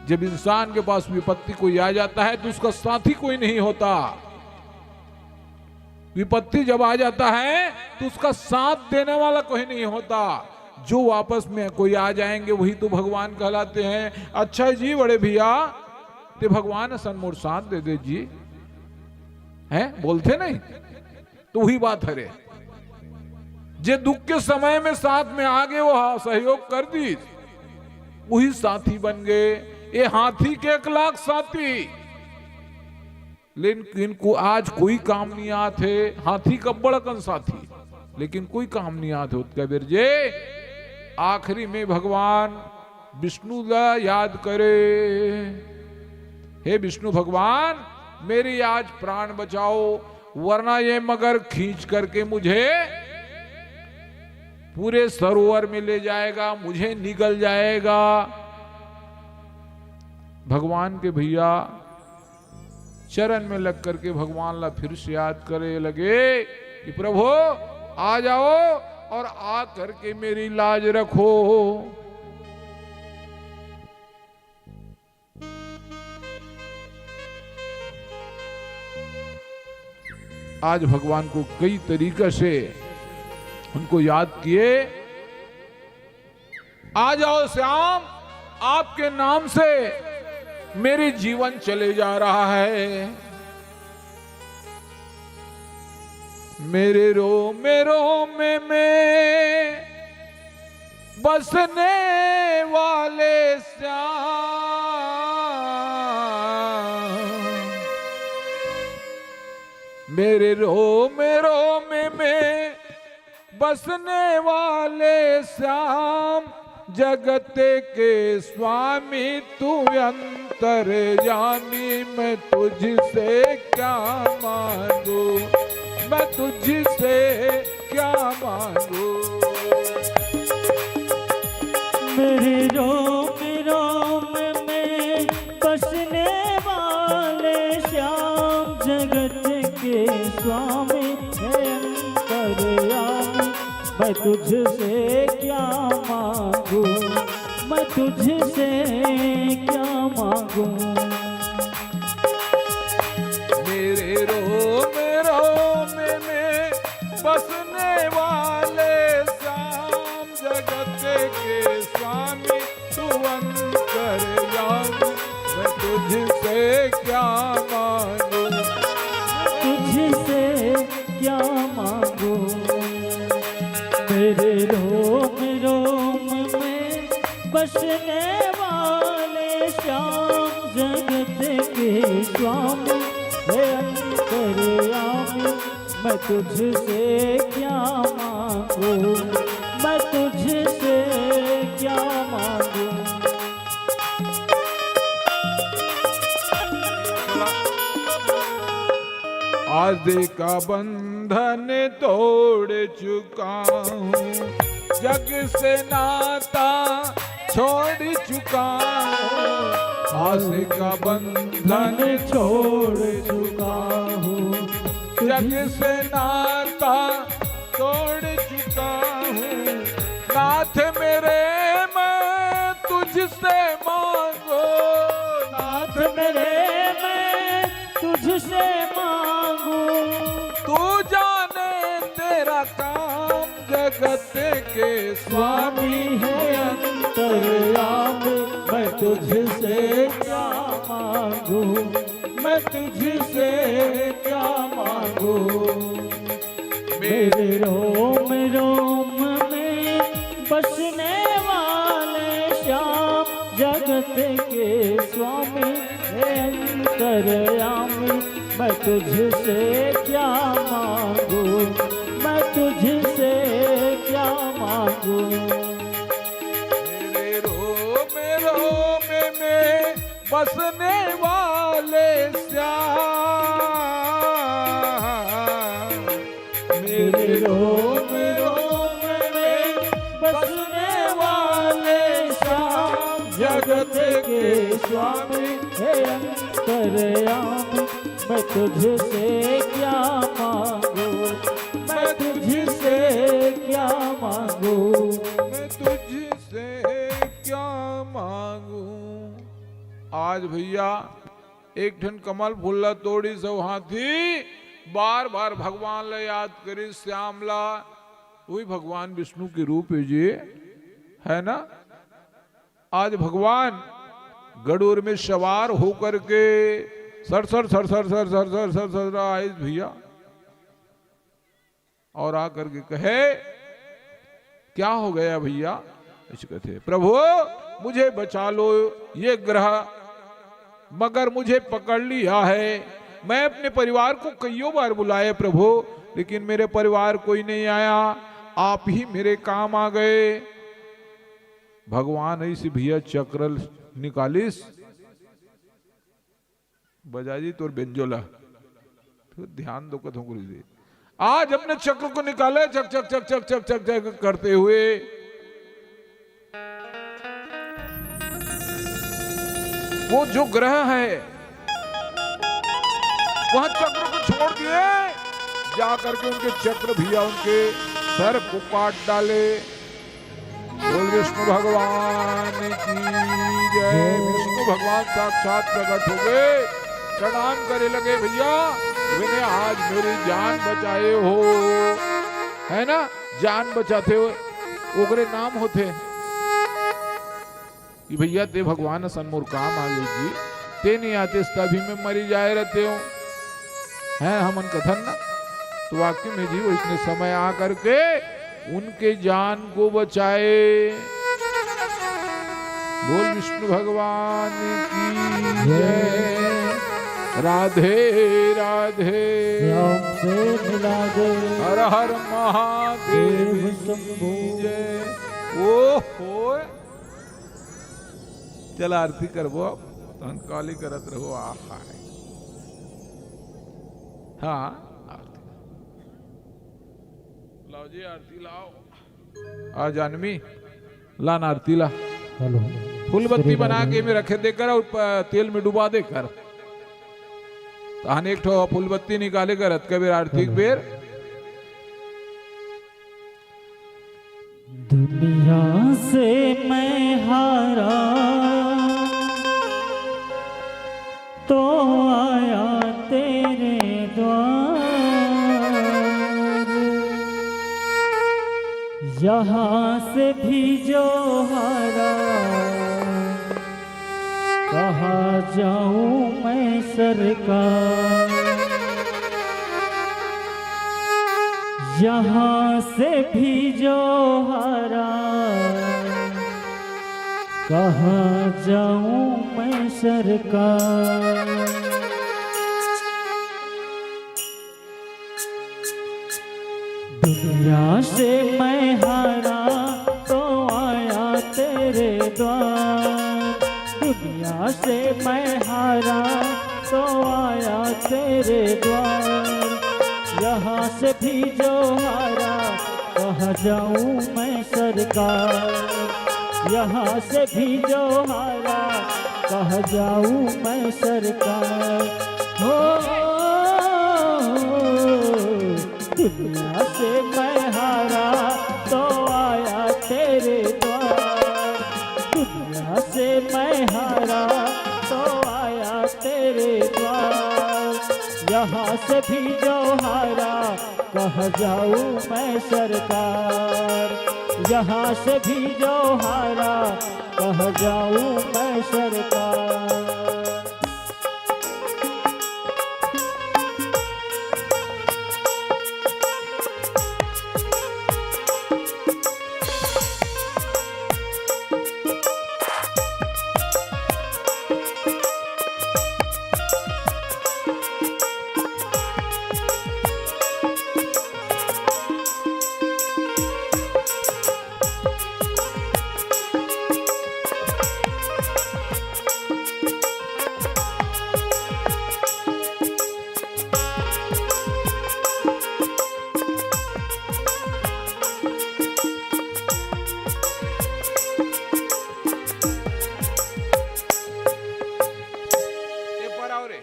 जब इंसान के पास विपत्ति कोई आ जाता हे तो उसका साथी कोई नहीं होता। विपत्ति जब आ जाता हे तो उसका साथ देने वाला कोई नहीं होता। जो वापस में कोई आ जाएंगे वही तो भगवान कहलाते हैं। अच्छा जी, बड़े भइया, ते भगवान असन मोर साथ दे दे जी, हे? बोलथे नहीं? तो उही बात हरे, जे दुख के समय में साथ में आगे, वो हा-, सहयोग कर दिस, उही साथी बन गे। ए हाथी के एक लाख साथी, लेकिन इनको आज कोई काम नहीं आत हे। हाथी के अब्बड़ अकन साथी, लेकिन कोई काम नहीं आत हे। ओतका बेर जे आखिरी में भगवान विष्णु ला याद करे, हे विष्णु भगवान, मेरी आज प्राण बचाओ, वरना ये मगर खींच करके मुझे पूरे सरोवर में ले जाएगा, मुझे निगल जाएगा। भगवान के भैया चरण में लग करके भगवान ला फिर से याद करे लगे कि प्रभु, आ जाओ और आ करके मेरी लाज रखो। आज भगवान को कई तरीका से उनको याद किए। आ जाओ श्याम, आपके नाम से मेरे जीवन चले जा रहा है। मेरे रोम रोम में बसने वाले श्याम, मेरे रोम रोम में बसने वाले श्याम, जगत के स्वामी तू अंतर्यामी, मैं तुझसे क्या मांगू, मैं तुझसे क्या मांगू। मेरे रोम रोम में बसने वाले श्याम, जगत के स्वामी है अंतर्यामी, मैं तुझसे क्या मांगू, मैं तुझसे क्या मांगू। मेरे रोम रोम में बसने वाले श्याम, जगत के स्वामी तू अंतर्यामी, मैं तुझसे क्या मांगू, तुझसे क्या मांगू। मेरे रोम रोम में बसने वाले श्याम, जगत के स्वामी है अंतर्यामी, मैं तुझसे क्या मांगू, मैं तुझसे क्या मांगू। आज का बंधन तोड़ चुका हूँ, जग से नाता छोड़ चुका हूँ। आज का बंधन छोड़ चुका हूँ, जग से नाता तोड़ चुका हूँ। नाथ मेरे मैं तुझसे मांगू, नाथ मेरे मैं तुझसे मांगू। तू जाने तेरा काम, जगत के स्वामी है अंतर्यामी, मैं तुझसे क्या मांगू, मैं तुझसे क्या मांगू। मेरे रोम रोम में बसने वाले श्याम, जगत के स्वामी है अंतर्यामी, मैं तुझसे क्या मांगू, मैं तुझसे क्या मांगू। मेरे रोम रोम में बसने वाले श्याम, मेरे रोम रोम में बसने वाले श्याम, जगत के स्वामी है अंतर्यामी, मैं तुझसे क्या मांगू, मैं तुझसे क्या मांगू, मैं तुझसे क्या मांगू। आज भैया एक ठन कमल फूल ला तोड़िस अउ हाथी बार बार भगवान ला याद करिस, श्याम ला, वही भगवान विष्णु के रूप है जी, है ना। आज भगवान गरुड़ में सवार होकर के sir sir sir sir sir sir sir sir sir आए भैया। और आकर के कहे, "क्या हो गया भैया?" ऐसे कहते, "प्रभु, मुझे बचा लो, ये ग्रह मगर मुझे पकड़ लिया है। मैं अपने परिवार को कईयों बार बुलाए प्रभु, लेकिन मेरे परिवार कोई नहीं आया, आप ही मेरे काम आ गए।" भगवान ऐसी भैया चक्र निकालिस, बजा जी तोर बेंजो ला। फिर ध्यान दो कथों गुरु जी। आज अपने चक्र को निकाले, चक चक चक चक चक चक चक करते हुए वो जो ग्रह है, वह चक्र को छोड़ दिए, जा करके उनके चक्र भैया उनके सर को काट डाले। बोल विष्णु भगवान की जय। विष्णु भगवान साक्षात प्रकट हो गए, प्रणाम करे लगे, भैया मैंने आज मेरी जान बचाए हो, है ना, जान बचाते हुए ओकरे नाम होते कि भैया ते भगवान असन मोर काम आ गई जी, ते नहीं आते तभी मैं मरी जाए रहते हो, हैं हमन कथन ना। तो वाकई में जी वैसने समय आ करके उनके जान को बचाए। बोल विष्णु भगवान की जय। राधे राधे। श्याम से मिला दे। हर हर महादेव देव शंभू। जय। ओ हो। चल आरती करबो अब, तहन काली करत रहो। आहा। हाँ, आरती लाओ जी, आरती लाओ। आ जानवी, लान आरती ला। हेलो। फूल बत्ती बना के में रखे देकर और प-, तेल में डुबा देकर। तहन एक ठो फूल बत्ती निकाले कर अतका बेर आरती के बेर। दुनिया से मैं हारा तो आया तेरे द्वार, यहाँ से भी जो हारा कहाँ जाऊं मैं सरकार, यहाँ से भी जो हारा कहाँ जाऊं मैं सरकार। दुनिया से मैं हारा तो आया तेरे द्वार, दुनिया से मैं हारा तो आया तेरे द्वार। यहाँ से भी जो हारा कहाँ जाऊं मैं सरकार, यहाँ से भी जो हारा कहाँ जाऊं मैं सरकार। हो दुनिया से मैं हारा तो आया तेरे द्वार, दुनिया से मैं हारा तो आया तेरे द्वार। यहाँ से भी जो हारा कहाँ जाऊं मैं सरकार, यहाँ से भी जो हारा कहाँ जाऊं मैं सरकार।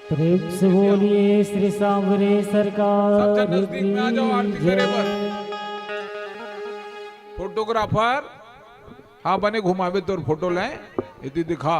प्रेम से बोलिए श्री सांवरे सरकार। सब जन नजदीक में आ जाओ, आरती करे बर। फोटोग्राफर, हाँ, बने घुमावे तोर फोटो ले, इति दिखा।